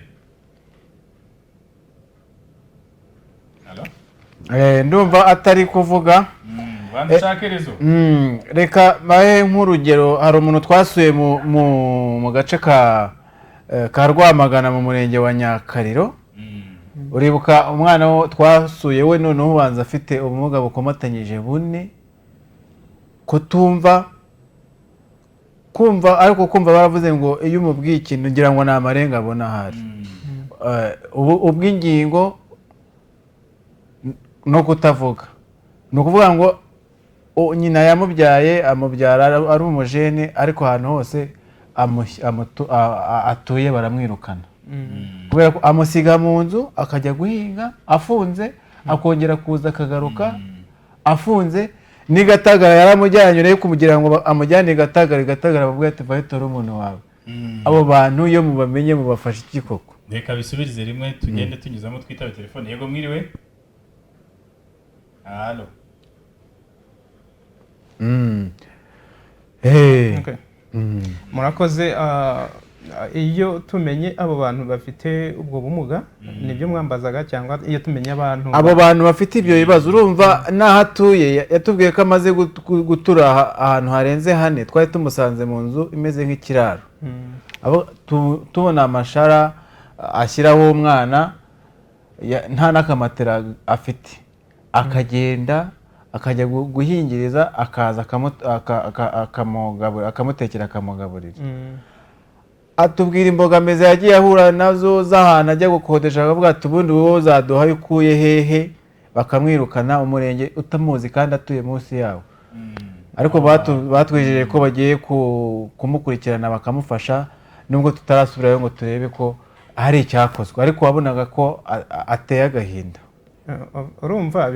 Speaker 2: Hello?
Speaker 1: Ndumva atari kuvuga.
Speaker 2: Banza ushake réseau.
Speaker 1: Reka mbahe nk'urugero. Hari umuntu twasuye mu gace ka Rwamagana, mu murenge wa Nyakariro. Uribuka umwana wo twasuye? We noneho ubanza afite ubumuga bukomatanyije bune: kutumva, kumva, ariko kumva baravuze ngo iyo umubwiye ikintu ngira ngo ni amarenga abona ahari. Ubw'ingingo no kutavuga, ni ukuvuga ngo nyina yamubyaye, amubyara ari umujene, ariko ahantu hose atuye baramwirukana, kubera ko amusiga mu nzu akajya guhinga afunze, akongera kuza akagaruka afunze. N'i Gatagara yaramujyanye, urebe, kugira ngo amujyane i Gatagara, i Gatagara bavuga ati: "Vayo utore umuntu wawe." Abo bantu iyo mubamenye mubafasha iki koko?
Speaker 2: Reka bisubirize rimwe, tugende tunyuzamo twitabe telefone. Yego, mwiriwe? Halo?
Speaker 1: Hey.
Speaker 3: Okay. Murakoze. Iyo tumenye abo bantu bafite ubwo bumuga, nibyo mwambazaga, cyangwa iyo tumenye abantu
Speaker 1: Abo bantu bafite ibyo bibazo, urumva n'aho atuye, yatubwiye ko amaze gutura ahantu harenze hane. Twari tumusanze mu nzu imeze nk'ikiraro. Abo tubona amashara ashyiraho umwana, nta n'akamatera afite, akagenda akajya guhingiriza, akaza akamutekera, akamugaburira. Atubwira imbogamizi yagiye ahura nazo z'ahantu ajya gukodesha, akavuga ati: "Ubundi wowe uzaduha ayo ukuye hehe?" Bakamwirukana, umurenge utamuzi kandi atuye munsi yawo. Ariko batwijeje ko bagiye kumukurikirana bakamufasha, nubwo tutarasubirayo ngo turebe ko hari icyakozwe, ariko wabonaga ko ateye agahinda.
Speaker 3: Urumva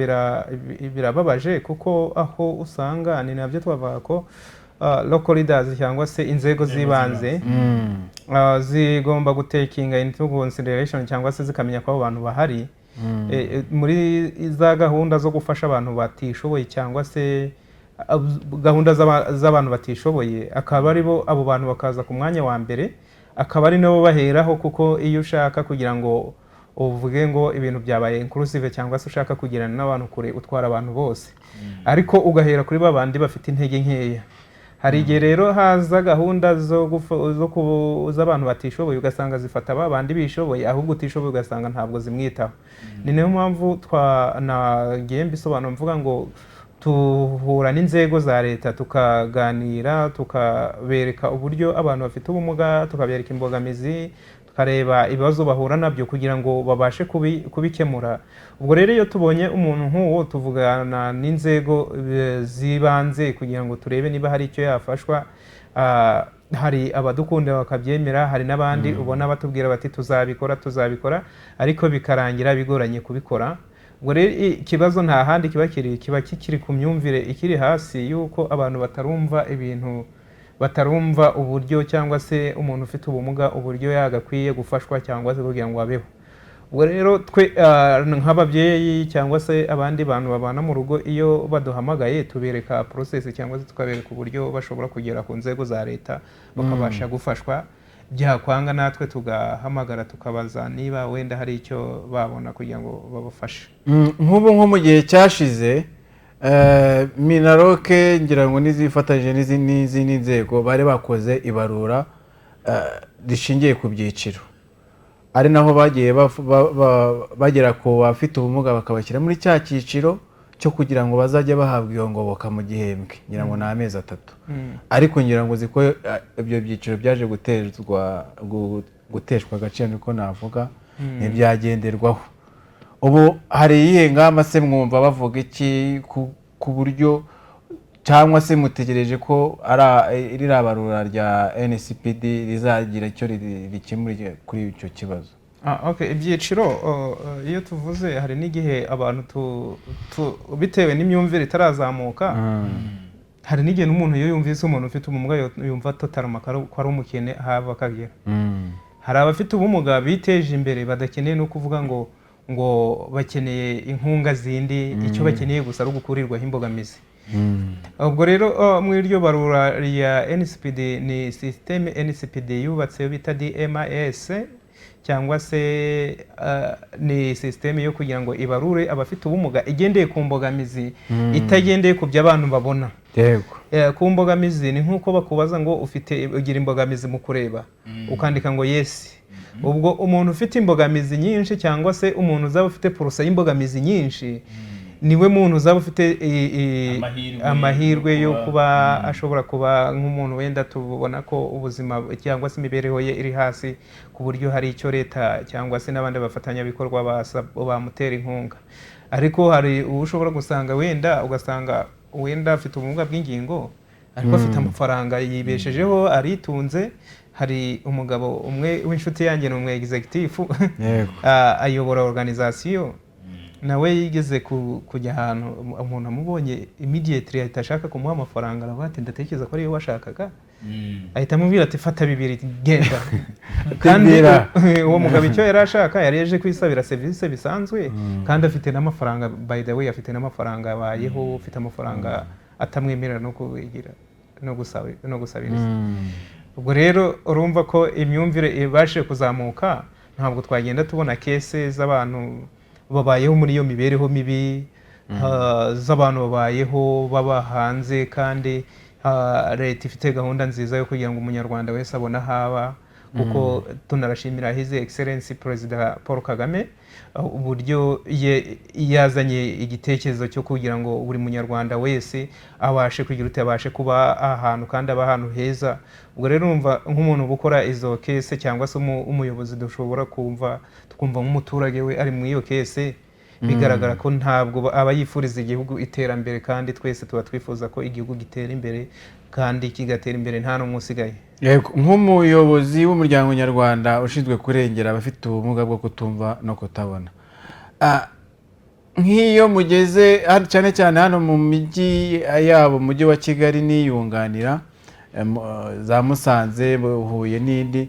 Speaker 3: birababaje, kuko aho usanga ni nabyo twavuga ko local leaders cyangwa se inzego z'ibanze zigomba gutekinga into consideration cyangwa se zikamenya ko abo bantu bahari. Muri za gahunda zo gufasha abantu batishoboye cyangwa se gahunda z'abantu batishoboye, akaba ari bo abo bantu bakaza ku mwanya wa mbere, akaba ari nabo baheraho, kuko iyo ushaka kugira ngo uvuge ngo ibintu byabaye inclusive cyangwa se ushaka kugirana n'abantu kure, utwara abantu bose, ariko ugahera kuri ba bandi bafite intege nkeya. Hari igihe rero haza gahunda z'abantu batishoboye, ugasanga zifata ba bandi bishoboye, ahubwo utishoboye ugasanga ntabwo zimwitaho. Ni nayo mpamvu nagiye mbisobanura mvuga ngo tuhura n'inzego za leta, tukaganira, tukabereka uburyo abantu bafite ubumuga, tukabereka imbogamizi, tukareba ibibazo bahura nabyo kugira ngo babashe kubikemura. Ubwo rero iyo tubonye umuntu nk'uwo, tuvugana n'inzego z'ibanze kugira ngo turebe niba hari icyo yafashwa. Hari abadukunda bakabyemera, hari n'abandi ubona batubwira bati: "Tuzabikora, tuzabikora," ariko bikarangira bigoranye kubikora. Ubwo rero ikibazo nta handi kiba kiri, kiba kikiri ku myumvire ikiri hasi, y'uko abantu batarumva ibintu, batarumva uburyo cyangwa se umuntu ufite ubumuga uburyo yagakwiye gufashwa cyangwa se kugira ngo abeho. Ubwo rero twe nk'ababyeyi cyangwa se abandi bantu babana mu rugo, iyo baduhamagaye tubereka process cyangwa se tukabereka uburyo bashobora kugera ku nzego za leta bakabasha gufashwa. Byakwanga natwe tugahamagara, tukabaza niba wenda hari icyo babona kugira ngo babafashe.
Speaker 1: Nk'ubu nko mu gihe cyashize, MINALOC ngira ngo n'izifatanyije n'izindi nzego bari bakoze ibarura rishingiye ku byiciro, ari naho bagiye bagera ku bafite ubumuga bakabashyira muri cya cyiciro cyo kugira ngo bazajye bahabwa iyo ngoboka mu gihembwe, ngira ngo ni amezi 3. Ariko ngira ngo uzi ko ibyo byiciro byaje guteshwa agaciro, niko navuga, ntibyagenderwaho. Ubu hari iyihe ngamba se? Mwumva bavuga iki ku buryo, cyangwa se mutegereje ko ririya barura rya NCPD rizagira icyo rikemura kuri icyo kibazo?
Speaker 3: Okay. Ibyiciro, iyo tuvuze, hari n'igihe abantu bitewe n'imyumvire itarazamuka, hari n'igihe n'umuntu iyo yumvise umuntu ufite ubumuga yumva totalement ko ari umukene ahava akagera. Hari abafite ubumuga biteje imbere, badakeneye no kuvuga ngo bakeneye inkunga zindi, icyo bakeneye gusa ari ugukurirwaho imbogamizi. Ubwo rero mu iryo barura rya NCPD, ni système NCPD yubatse bita DMIS, cyangwa se ni système yo kugira ngo ibarure abafite ubumuga igendeye ku mbogamizi, itagendeye ku byo abantu babona. Ku mbogamizi ni nk'uko bakubaza ngo ufite, ugira imbogamizi mu kureba, ukandika ngo yes. Ubwo umuntu ufite imbogamizi nyinshi cyangwa se umuntu uzaba ufite pourcent y'imbogamizi nyinshi. Niwe muntu uzaba ufite
Speaker 2: Amahirwe
Speaker 3: amahirwe yo
Speaker 2: yo kuba-
Speaker 3: kuba ashobora kuba nk'umuntu wenda tubona ko ubuzima cyangwa se imibereho ye iri hasi, ku buryo hari icyo leta cyangwa se n'abandi bafatanyabikorwa bamutera inkunga. Ariko hari uwo ushobora gusanga wenda, ugasanga wenda afite ubumuga bw'ingingo, ariko afite amafaranga, yibeshejeho, aritunze. Hari umugabo umwe w'inshuti yanjye, ni umu executive, ayobora organisation. Nawe yigeze kujya ahantu, umuntu amubonye immediately ahita ashaka kumuha amafaranga, aravuga ati: "Ndatekereza ko ariyo washakaga." Ahita amubwira ati: "Fata bibiri, genda." Kandi
Speaker 1: Tembera.
Speaker 3: uwo mugabo icyo yari ashaka, yari yaje kwisabira serivisi bisanzwe, kandi afite n'amafaranga. By the way, afite n'amafaranga, abayeho, ufite amafaranga atamwemerera no kugira no gusabiriza. Ubwo rero urumva ko imyumvire ibashije kuzamuka, ntabwo twagenda tubona case z'abantu babayeho muri iyo mibereho mibi, z'abantu babayeho baba hanze, kandi leta ifite gahunda nziza yo kugira ngo umunyarwanda wese abone aho aba. Kuko tunarashimira His Excellency Perezida Paul Kagame, uburyo yazanye igitekerezo cyo kugira ngo buri munyarwanda wese abashe kugira ute, abashe kuba ahantu kandi aba ahantu heza. Ubwo rero urumva nk'umuntu uba ukora izo case cyangwa se umuyobozi, dushobora kumva, tukumva nk'umuturage we ari muri iyo case, bigaragara ko ntabwo aba yifuriza igihugu iterambere, kandi twese tuba twifuza ko igihugu gitera imbere, kandi kigatera imbere nta n'umwe usigaye.
Speaker 1: Yego, nk'umuyobozi w'umuryango nyarwanda ushinzwe kurengera abafite ubumuga bwo kutumva no kutabona, nk'iyo mugeze cyane cyane hano mu mijyi yabo, umujyi wa Kigali n'iyunganira, za Musanze, Huye n'indi,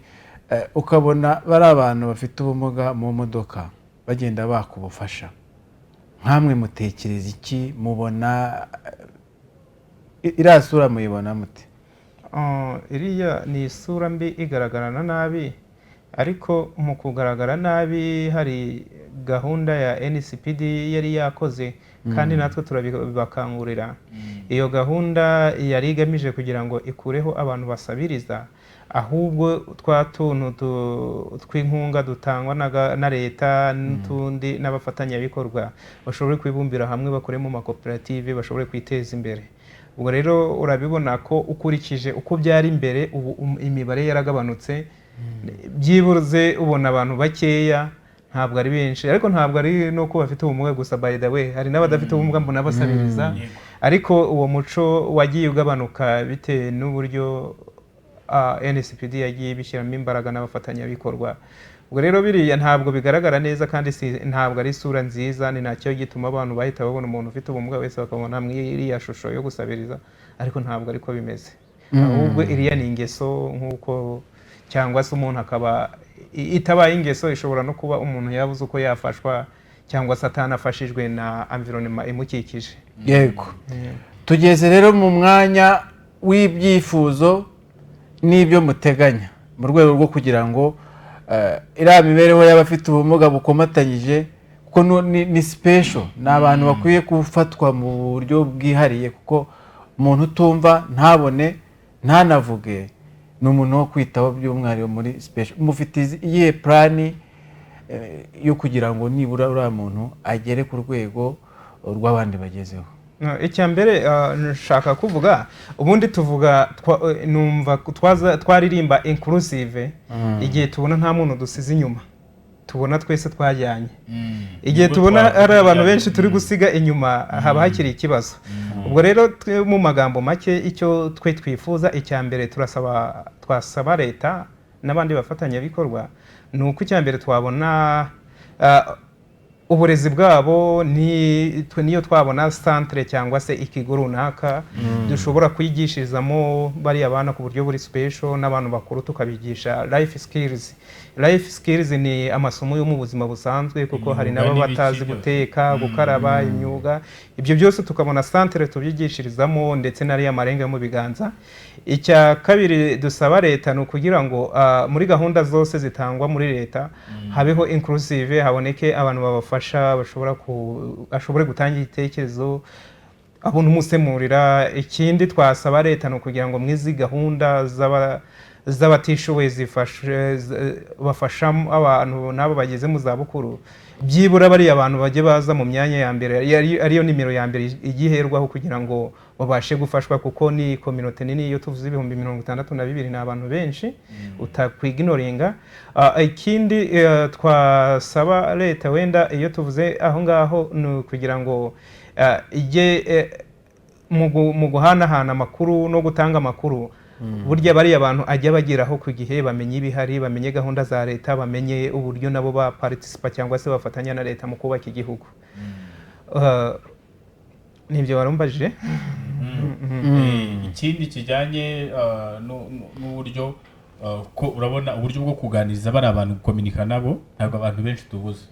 Speaker 1: ukabona bari abantu bafite ubumuga mu modoka bagenda baka ubufasha, nkamwe mutekereza iki? Mubona iriya sura muyibona mute?
Speaker 3: Iriya ni isura mbi, igaragarana nabi. Ariko mu kugaragara nabi, hari gahunda ya NCPD yari yakoze, kandi natwe turabibakangurira. Iyo gahunda yari igamije kugira ngo ikureho abantu basabiriza, ahubwo twa tuntu tw'inkunga dutangwa na leta n'utundi n'abafatanyabikorwa bashobore kwibumbira hamwe, bakoremo amakoperative, bashobore kwiteza imbere. Ubwo rero urabibona ko ukurikije uko byari imbere, ubu imibare yaragabanutse. Byibuze ubona abantu bakeya, ntabwo ari benshi. Ariko ntabwo ari nuko bafite ubumuga gusa. By the way, hari n'abadafite ubumuga mbona basabiriza. Ariko uwo muco wagiye ugabanuka bitewe n'uburyo NCPD yagiye ibishyiramo imbaraga n'abafatanyabikorwa. Ubwo rero biriya ntabwo bigaragara neza, kandi ntabwo ari isura nziza. Ni nacyo gituma abantu bahita babona umuntu ufite ubumuga wese bakabona muri iriya shusho yo gusabiriza, ariko ntabwo ariko bimeze. Ahubwo iriya ni ingeso, nk'uko cyangwa se umuntu akaba itabaye ingeso, ishobora no kuba umuntu yabuze uko yafashwa cyangwa se atanafashijwe na environment imukikije.
Speaker 1: Yego, tugeze rero mu mwanya w'ibyifuzo n'ibyo muteganya mu rwego rwo kugira ngo iriya mibereho y'abafite ubumuga bukomatanyije, kuko ni special, ni abantu bakwiye gufatwa mu buryo bwihariye, kuko umuntu utumva, ntabone, ntanavuge, ni umuntu wo kwitaho by'umwihariko muri special. Mufite iyihe plan yo kugira ngo nibura uriya muntu agere ku rwego rw'abandi bagezeho?
Speaker 3: No, icya mbere nshaka kuvuga, ubundi tuvuga numva twaririmba inclusive igihe tubona nta muntu dusize inyuma, tubona twese twajyanye. Igihe
Speaker 2: Nibwo
Speaker 3: tubona
Speaker 2: twavuga
Speaker 3: ari abantu
Speaker 2: ibijyanye.
Speaker 3: benshi turi gusiga inyuma, haba hakiri ikibazo. Ubwo rero twe mu magambo make, icyo twe twifuza, icya mbere turasaba, twasaba leta n'abandi bafatanyabikorwa, ni uko icya mbere twabona uburezi bwabo. Ni twe niyo twabona centre cyangwa se ikigo runaka dushobora kwigishirizamo bariya bana ku buryo buri special, n'abantu bakuru tukabigisha life skills. Life skills ni amasomo yo mu buzima busanzwe, kuko hari
Speaker 2: Imyuga
Speaker 3: n'ababa
Speaker 2: n'ibiki
Speaker 3: batazi
Speaker 2: byose.
Speaker 3: guteka, gukaraba, imyuga, ibyo byose tukabona centre tubyigishirizamo, ndetse n'ariya marenga yo mu biganza. Icya kabiri dusaba leta ni ukugira ngo muri gahunda zose zitangwa muri leta habeho inclusive, haboneke abantu babafasha, bashobora ku ashobore gutanga igitekerezo, abona umusemurira. Ikindi twasaba leta ni ukugira ngo mu izi gahunda z'aba z'abatishoboye bafasha abantu n'abo bageze mu zabukuru, byibura bariya abantu bajye baza mu myanya ya mbere, ariyo nimero ya mbere igiherwaho kugira ngo babashe gufashwa, kuko ni kominote nini. Iyo tuvuze 62,000 ni abantu benshi utakwignoringa. Ikindi twasaba leta wenda iyo tuvuze aho ngaho ni ukugira ngo ijye mu guhanahana amakuru no gutanga amakuru. Burya bariya abantu ajya bageraho ku gihe, bamenye ibihari, bamenye gahunda za leta, bamenye uburyo nabo ba participa cyangwa se bafatanya na leta mu kubaka igihugu. Nibyo warumbajije.
Speaker 2: Ikindi kijyanye n'uburyo ko urabona uburyo bwo kuganiriza bari abantu, gukominika nabo, ntabwo abantu benshi tubuze.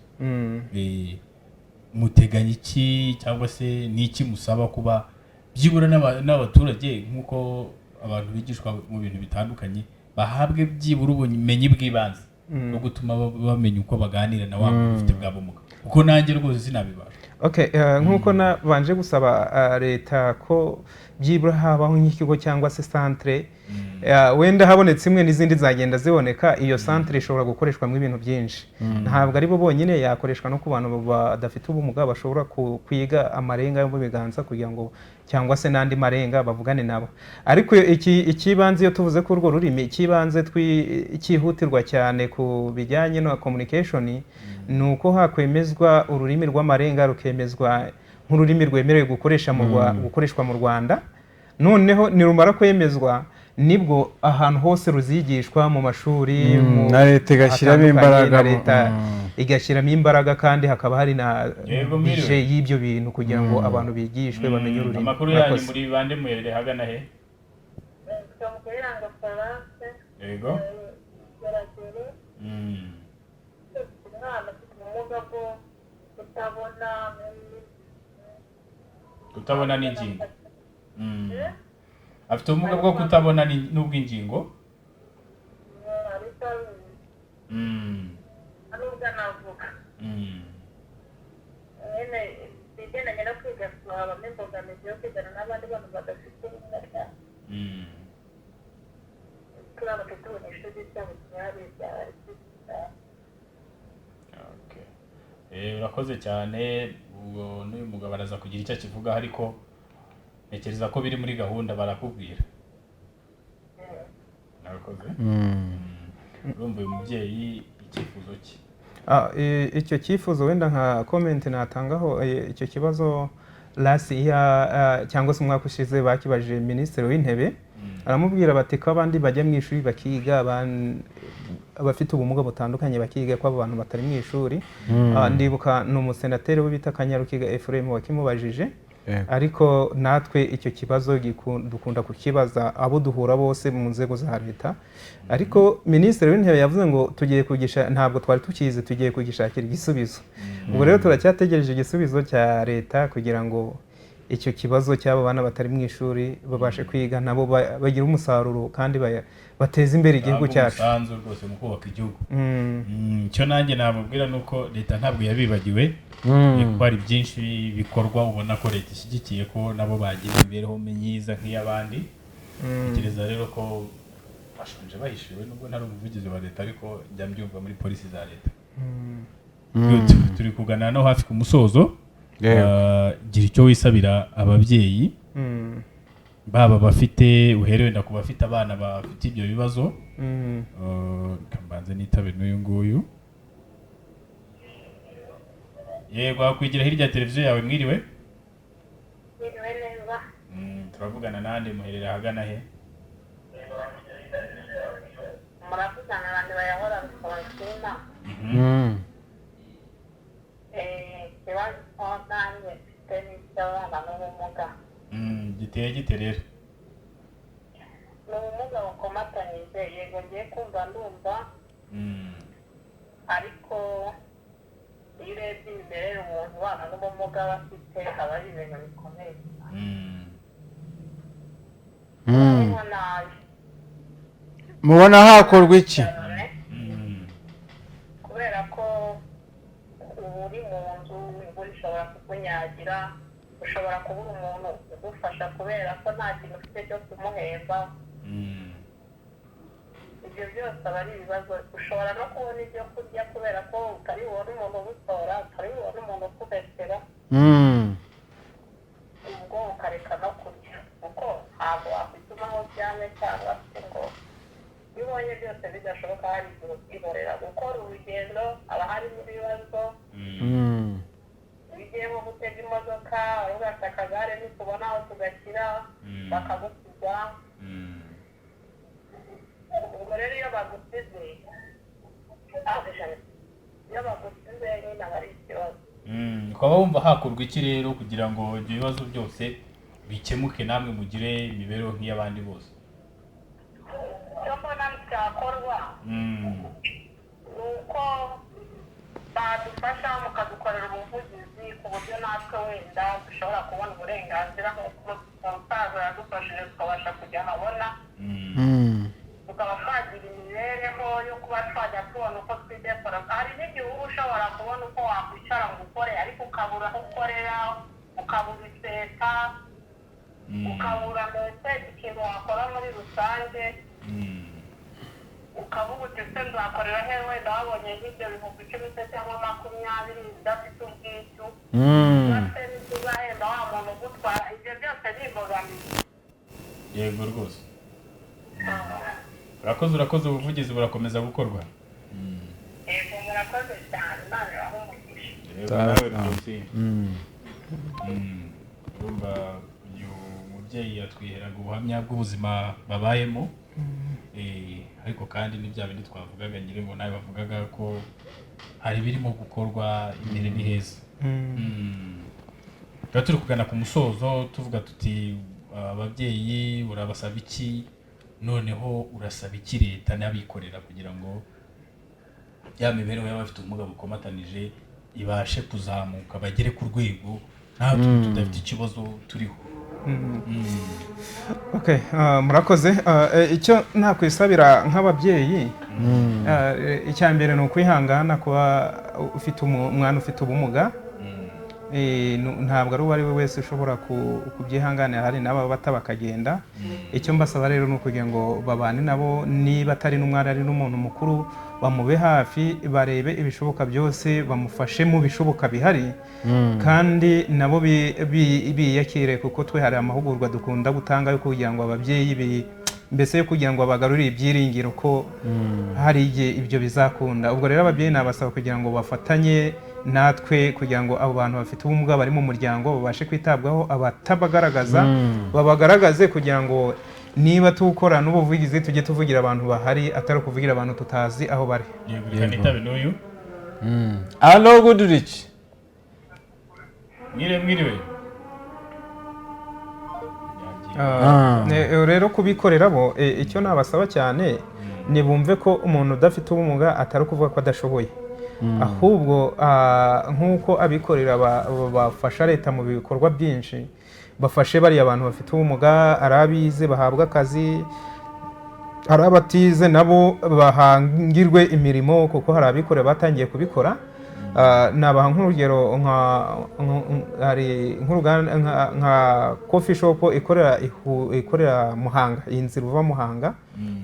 Speaker 2: Muteganya iki cyangwa se ni iki musaba kuba byibura n'abaturage, nk'uko abantu bigishwa mu bintu bitandukanye, bahabwe byibura ubumenyi bw'ibanze bwo gutuma bamenya uko baganira na wa muntu ufite bwa bumuga? Kuko nanjye rwose sinabibasha.
Speaker 3: Okay, nk'uko nabanje gusaba leta ko byibura habaho nk'ikigo cyangwa se centre, wenda habonetse imwe n'izindi zagenda ziboneka. Iyo centre ishobora gukoreshwamo ibintu byinshi, ntabwo ari bo bonyine, yakoreshwa no ku bantu badafite ubumuga bashobora kwiga amarenga yo mu biganza kugira ngo cyangwa se n'andi marenga bavugane nabo. Ariko ikibanze iyo tuvuze ko urwo rurimi, ikibanze cyihutirwa cyane ku bijyanye na communication ni uko hakwemezwa ururimi rw'amarenga, rukemezwa nk'ururimi rwemerewe gukoreshwa mu Rwanda. Noneho nirumara kwemezwa nibwo ahantu hose ruzigishwa mu mashuri
Speaker 1: na leta igashyiramo
Speaker 3: hatandukanye,
Speaker 1: imbaraga
Speaker 3: na leta igashyiramo imbaraga, kandi hakaba hari na
Speaker 2: Yego, mwiriwe.
Speaker 3: budget y'ibyo bintu kugira ngo abantu bigishwe bamenye ururimi.
Speaker 2: Amakuru yanyu?
Speaker 3: Murakoze.
Speaker 2: Muri bande, muherereye ahagana he?
Speaker 4: Kayiranga Florence.
Speaker 2: Yego.
Speaker 4: Geragere. Umwana ufite ubumuga bwo kutabona.
Speaker 2: Kutabona n'ingingo. Afite ubumuga bwo kutabona n'ubw'ingingo.
Speaker 4: Ariko nubwo anavuga nyine ibigendanye no kwiga habamo imbogamizi yo kwigana n'abandi bantu badafite ubumuga. Turamutse tubona ishuri ryabo ryihariye byaba ari byiza.
Speaker 2: Okay. Urakoze cyane. Ubwo n'uyu mugabo araza kugira icyo akivugaho, ariko ntekereza ko biri muri gahunda, barakubwira. Urakoze. Urumva uyu mubyeyi icyifuzo cye.
Speaker 3: Icyo cyifuzo wenda nka comment natangaho, icyo kibazo last year cyangwa se umwaka ushize bakibajije Minisitiri w'Intebe, aramubwira bati ko abandi bajya mu ishuri bakiga, abafite ubumuga butandukanye bakiga, ko abo bantu batari mu ishuri. Ndibuka ni umusenateri we bita Kanyarukiga Ephraim wakimubajije. Ariko natwe icyo kibazo dukunda kukibaza abo duhura bose mu nzego za leta, ariko Minisitiri w'Intebe yavuze ngo tugiye kugisha, ntabwo twari tukizi, tugiye kugishakira igisubizo. Ubwo rero turacyategereje igisubizo cya leta kugira ngo icyo kibazo cy'abo bana batari mu ishuri babashe kwiga nabo bagire umusaruro kandi bateze imbere igihugu
Speaker 2: Batanga
Speaker 3: cyacu.
Speaker 2: umusanzu rwose mu kubaka igihugu. Icyo nanjye namubwira ni uko leta ntabwo yabibagiwe, kuko hari byinshi bikorwa ubona ko leta ishyigikiye ko nabo bagira imibereho myiza nk'iy'abandi. Ntekereza rero ko bashonje bahishiwe, nubwo ntari umuvugizi wa leta, ariko njya mbyumva muri policy za leta. Good. Turi kugana no hafi ku musozo. Gira icyo wisabira ababyeyi, baba bafite, uhere wenda ku bafite abana bafite ibyo bibazo. Reka mbanze nitabe n'uyu nguyu. Yego, wakwigira hirya ya televiziyo yawe. Mwiriwe?
Speaker 4: Mwiriwe neza.
Speaker 2: Turavugana nande, muherera ahagana he?
Speaker 4: Muravugana abantu bayahora Francina. Ikibazo nanjye mfite ni icy'abana n'ubumuga.
Speaker 2: Giteye gite rero?
Speaker 4: Ni ubumuga bukomatanyije. Yego, ngiye kumva ndumva, ariko iyo urebye imimerere umuntu ubana n'ubumuga aba afite, aba ari ibintu bikomeye. Niho nabi.
Speaker 1: Mubona hakorwa iki?
Speaker 4: Cyane, kubera ko uba uri mu nzu, imvura ishobora kukunyagira, ushobora kubura umuntu ugufasha kubera ko nta kintu ufite cyo kumuhemba. Ibyo byose aba ari ibibazo. Ushobora no kubona ibyo kurya kubera ko utari bubone umuntu ugutora, utari bubone umuntu ukubesera, ubwo ukareka no kurya, kuko ntabwo wakwituma aho uryamye, cyangwa se ngo iyo ubonye byose bidashoboka, hari igihe ubyihorera. Gukora urugendo haba harimo ibibazo. Iyo ugiye nko gutega imodoka, uravuga ati: "Akagare ntitubona aho tugashyira," bakagusiga. Ubwo rero iyo bagusize nyine aba ari ikibazo.
Speaker 2: Ukaba wumva hakorwa iki rero kugira ngo ibyo bibazo byose bikemuke, namwe mugire imibereho nk'iy'abandi bose?
Speaker 4: Icyo mbona cyakorwa ni uko badufasha, mukadukorera ubuvugizi ku buryo natwe wenda dushobora kubona uburenganzira nk'uko umusaza yadufashije, tukabasha kujya ahabona, tukaba twagira imibereho yo kuba twajya tubona uko twidekora. Hari n'igihe uba ushobora kubona uko wakwicara ngo ukore, ariko ukabura aho ukorera, ukabura iseta, ukabura mbese ikintu wakora muri rusange, ukavuga uti: "Se nzakorera he?" Wenda wabonye nk'ibyo 10,000 se cyangwa 20, udafite ubwishyu, udafite n'ibyo uzahemba wa muntu ugutwara. Ibyo byose ni imbogamizi.
Speaker 2: Yego rwose, urakoze, urakoze. Ubuvugizi burakomeza gukorwa.
Speaker 4: Yego, murakoze cyane, Imana ibahe umugisha.
Speaker 2: Yego, nawe rwose. Urumva uyu mubyeyi yatwiheraga ubuhamya bw'ubuzima babayemo. Ariko kandi ni bya bindi twavugaga, ngira ngo nawe bavugaga ko hari ibirimo gukorwa, imbere ni heza. Tuba turi kugana ku musozo, tuvuga tuti: ababyeyi urabasaba iki? Noneho urasaba iki leta n'abikorera kugira ngo ya mibereho y'abafite ubumuga bukomatanije ibashe kuzamuka, bagere ku rwego natwe tudafite ikibazo turiho?
Speaker 3: Okay, murakoze. Icyo nakwisabira nk'ababyeyi, icya mbere ni ukwihangana kuba ufite umwana ufite ubumuga. Ntabwo ari uwo ari we wese ushobora kubyihanganira, hari n'ababa bata bakagenda. Icyo mbasaba rero ni ukugira ngo babane nabo, niba atari n'umwana ari n'umuntu mukuru, bamube hafi, barebe ibishoboka byose, bamufashe mu bishoboka bihari, kandi nabo biyakire, kuko twe hari amahugurwa dukunda gutanga yo kugira ngo ababyeyi mbese yo kugira ngo bagarurire ibyiringiro ko hari igihe ibyo bizakunda. Ubwo rero ababyeyi nabasaba kugira ngo bafatanye natwe, kugira ngo abo bantu bafite ubumuga bari mu muryango babashe kwitabwaho, abatabagaragaza babagaragaze, kugira ngo niba tukora n'ubuvugizi tujye tuvugira abantu bahari, atari ukuvugira abantu tutazi aho bari.
Speaker 2: Yego, reka nitabe n'uyu.
Speaker 1: Allo, Goodrich.
Speaker 2: Mwiriwe, mwiriwe.
Speaker 3: Rero kubikorera bo, icyo nabasaba cyane ni bumve ko umuntu udafite ubumuga atari ukuvuga ko adashoboye, ahubwo nk'uko abikorera bafasha leta mu bikorwa byinshi, bafashe bariya abantu bafite ubumuga. Ari abize bahabwa akazi, hari abatize nabo bahangirwe imirimo, kuko hari abikorera batangiye kubikora. Nabaha nk'urugero, hari nk'uruganda nka coffee shop ikorera Muhanga, iyi nzira uva Muhanga,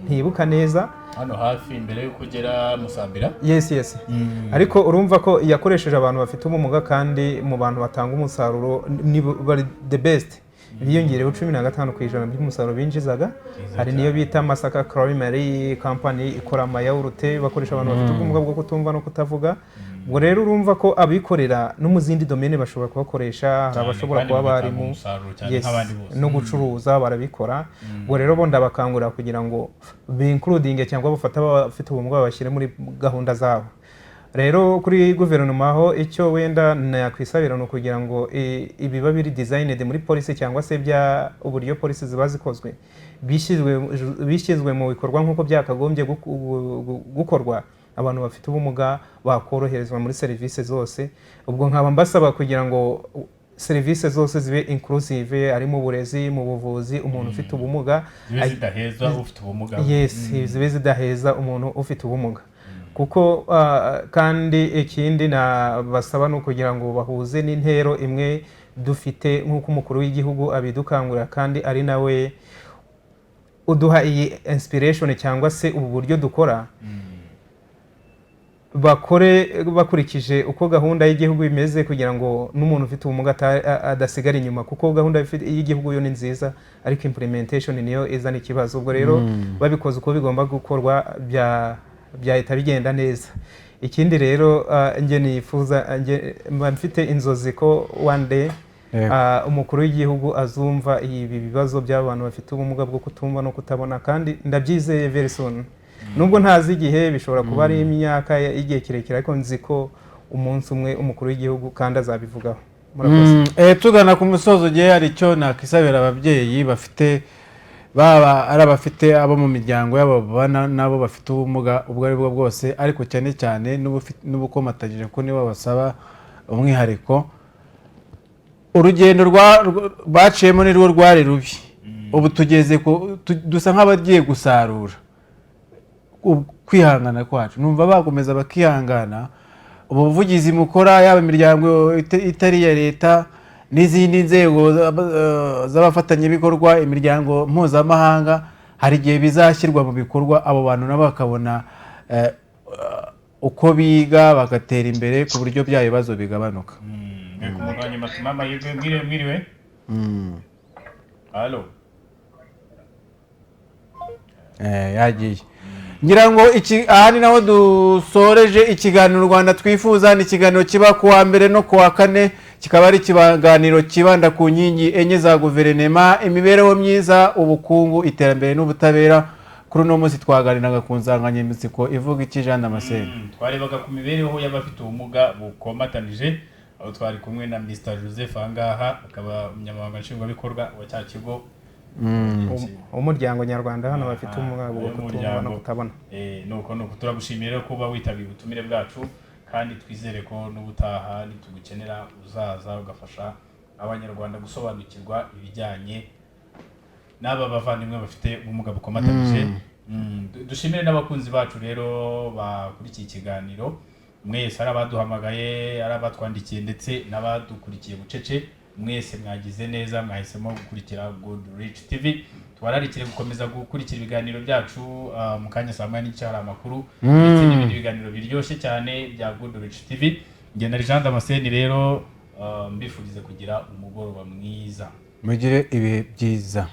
Speaker 3: ntibuka neza.
Speaker 2: Hano hafi mbere y'uko ugera Musambira.
Speaker 3: Yes, ariko urumva ko yakoresheje abantu bafite ubumuga, kandi mu bantu batanga umusaruro ni bari the best, biyongereyeho 15% by'umusaruro binjizaga. Hari niyo bita Masaka Creamery Company, ikora amayawurute, bakoresha abantu bafite ubumuga bwo kutumva no kutavuga. Ubwo rero urumva ko abikorera no mu zindi domaine bashobora kubakoresha, hari
Speaker 2: Cyane,
Speaker 3: abashobora
Speaker 2: kandi
Speaker 3: kuba
Speaker 2: bagatanga
Speaker 3: abarimu.
Speaker 2: umusaruro cyane
Speaker 3: Yes,
Speaker 2: nk'abandi bose.
Speaker 3: No gucuruza barabikora. Ubwo rero bo ndabakangurira kugira ngo bincludinge cyangwa bafate abafite ubumuga babashyire muri gahunda zabo. Rero kuri guverinoma ho, icyo wenda nakwisabira ni ukugira ngo ibiba biri designed muri policy, cyangwa se bya uburyo policy ziba zikozwe, bishyizwe mu bikorwa nk'uko byakagombye gukorwa, abantu bafite ubumuga bakoroherezwa muri serivisi zose. Ubwo nkaba mbasaba kugira ngo serivisi zose zibe inclusive, ari mu burezi, mu buvuzi, umuntu ufite ubumuga
Speaker 2: Zibe zidaheza ufite ubumuga.
Speaker 3: Yes, zibe zidaheza umuntu ufite ubumuga, kuko kandi ikindi nabasaba ni ukugira ngo bahuze n'intero imwe dufite, nk'uko umukuru w'igihugu abidukangurira, kandi ari nawe uduha iyi inspiration cyangwa se ubu buryo dukora, bakore bakurikije uko gahunda y'igihugu imeze, kugira ngo n'umuntu ufite ubumuga adasigara inyuma, kuko gahunda y'igihugu yo ni nziza, ariko implementation niyo izana ikibazo. Ubwo rero babikoze uko bigomba gukorwa, byahita bigenda neza. Ikindi rero, njye nifuza, njye mba mfite inzozi ko one day umukuru w'igihugu azumva ibi bibazo by'abantu bafite ubumuga bwo kutumva no kutabona, kandi ndabyizeye very soon, nubwo ntazi igihe, bishobora kuba ari imyaka y'igihe kirekire, ariko nzi ko umunsi umwe umukuru w'igihugu kandi azabivugaho. Murakoze.
Speaker 1: Tugana ku musozo, ugiye hari icyo nakisabira ababyeyi bafite, baba ari abafite abo mu miryango yabo babana nabo bafite ubumuga ubwo ari bwo bwose, ariko cyane cyane n'ubukomatanyije, kuko nibo basaba umwihariko. Urugendo baciyemo ni rwo rwari rubi. Ubu tugeze dusa nk'abagiye gusarura kwihangana kwacu. Numva bakomeza bakihangana. Ubuvugizi mukora, yaba imiryango itari iya leta n'izindi nzego z'abafatanyabikorwa, imiryango mpuzamahanga, hari igihe bizashyirwa mu bikorwa, abo bantu nabo bakabona uko biga, bagatera imbere ku buryo bya bibazo bigabanuka.
Speaker 2: Reka umuntu wa nyuma tumuhe amahirwe. Mwiriwe, mwiriwe? Halo?
Speaker 1: Yagiye ngira ngo. Iki aha ni naho dusoreje ikiganiro U Rwanda Twifuza. Ni ikiganiro kiba ku wa mbere no ku wa kane, kikaba ari ikiganiro kibanda ku nkingi enye za guverinema: imibereho myiza, ubukungu, iterambere n'ubutabera. Kuri uno munsi twaganiraga ku nsanganyamatsiko ivuga iki, Jean Damascene?
Speaker 2: Twarebaga ku mibereho y'abafite ubumuga bukomatanije, aho twari kumwe na Mr Joseph ahangaha, akaba umunyamabanga nshingwabikorwa wa cya kigo
Speaker 3: Umuryango nyarwanda hano bafite ubumuga bwo kutumva no
Speaker 2: Umuryango.
Speaker 3: kutabona.
Speaker 2: Nuko turagushimiye rero kuba witabiriye ubutumire bwacu, kandi twizere ko n'ubutaha nitugukenera uzaza ugafasha Abanyarwanda gusobanukirwa ibijyanye n'aba bavandimwe bafite ubumuga bukomatanyije. Dushimire n'abakunzi bacu rero bakurikiye ikiganiro mwese, ari abaduhamagaye, ari abatwandikiye, ndetse n'abadukurikiye bucece. Mwese mwagize neza, mwahisemo gukurikira Good Rich TV. Tubararikire gukomeza gukurikira ibiganiro byacu. Mu kanya saa 1:30 hari amakuru ndetse n'ibindi biganiro biryoshye cyane bya Good Rich TV. Njye na Jean Damascene rero, mbifurize kugira umugoroba mwiza.
Speaker 1: Mugire ibihe byiza.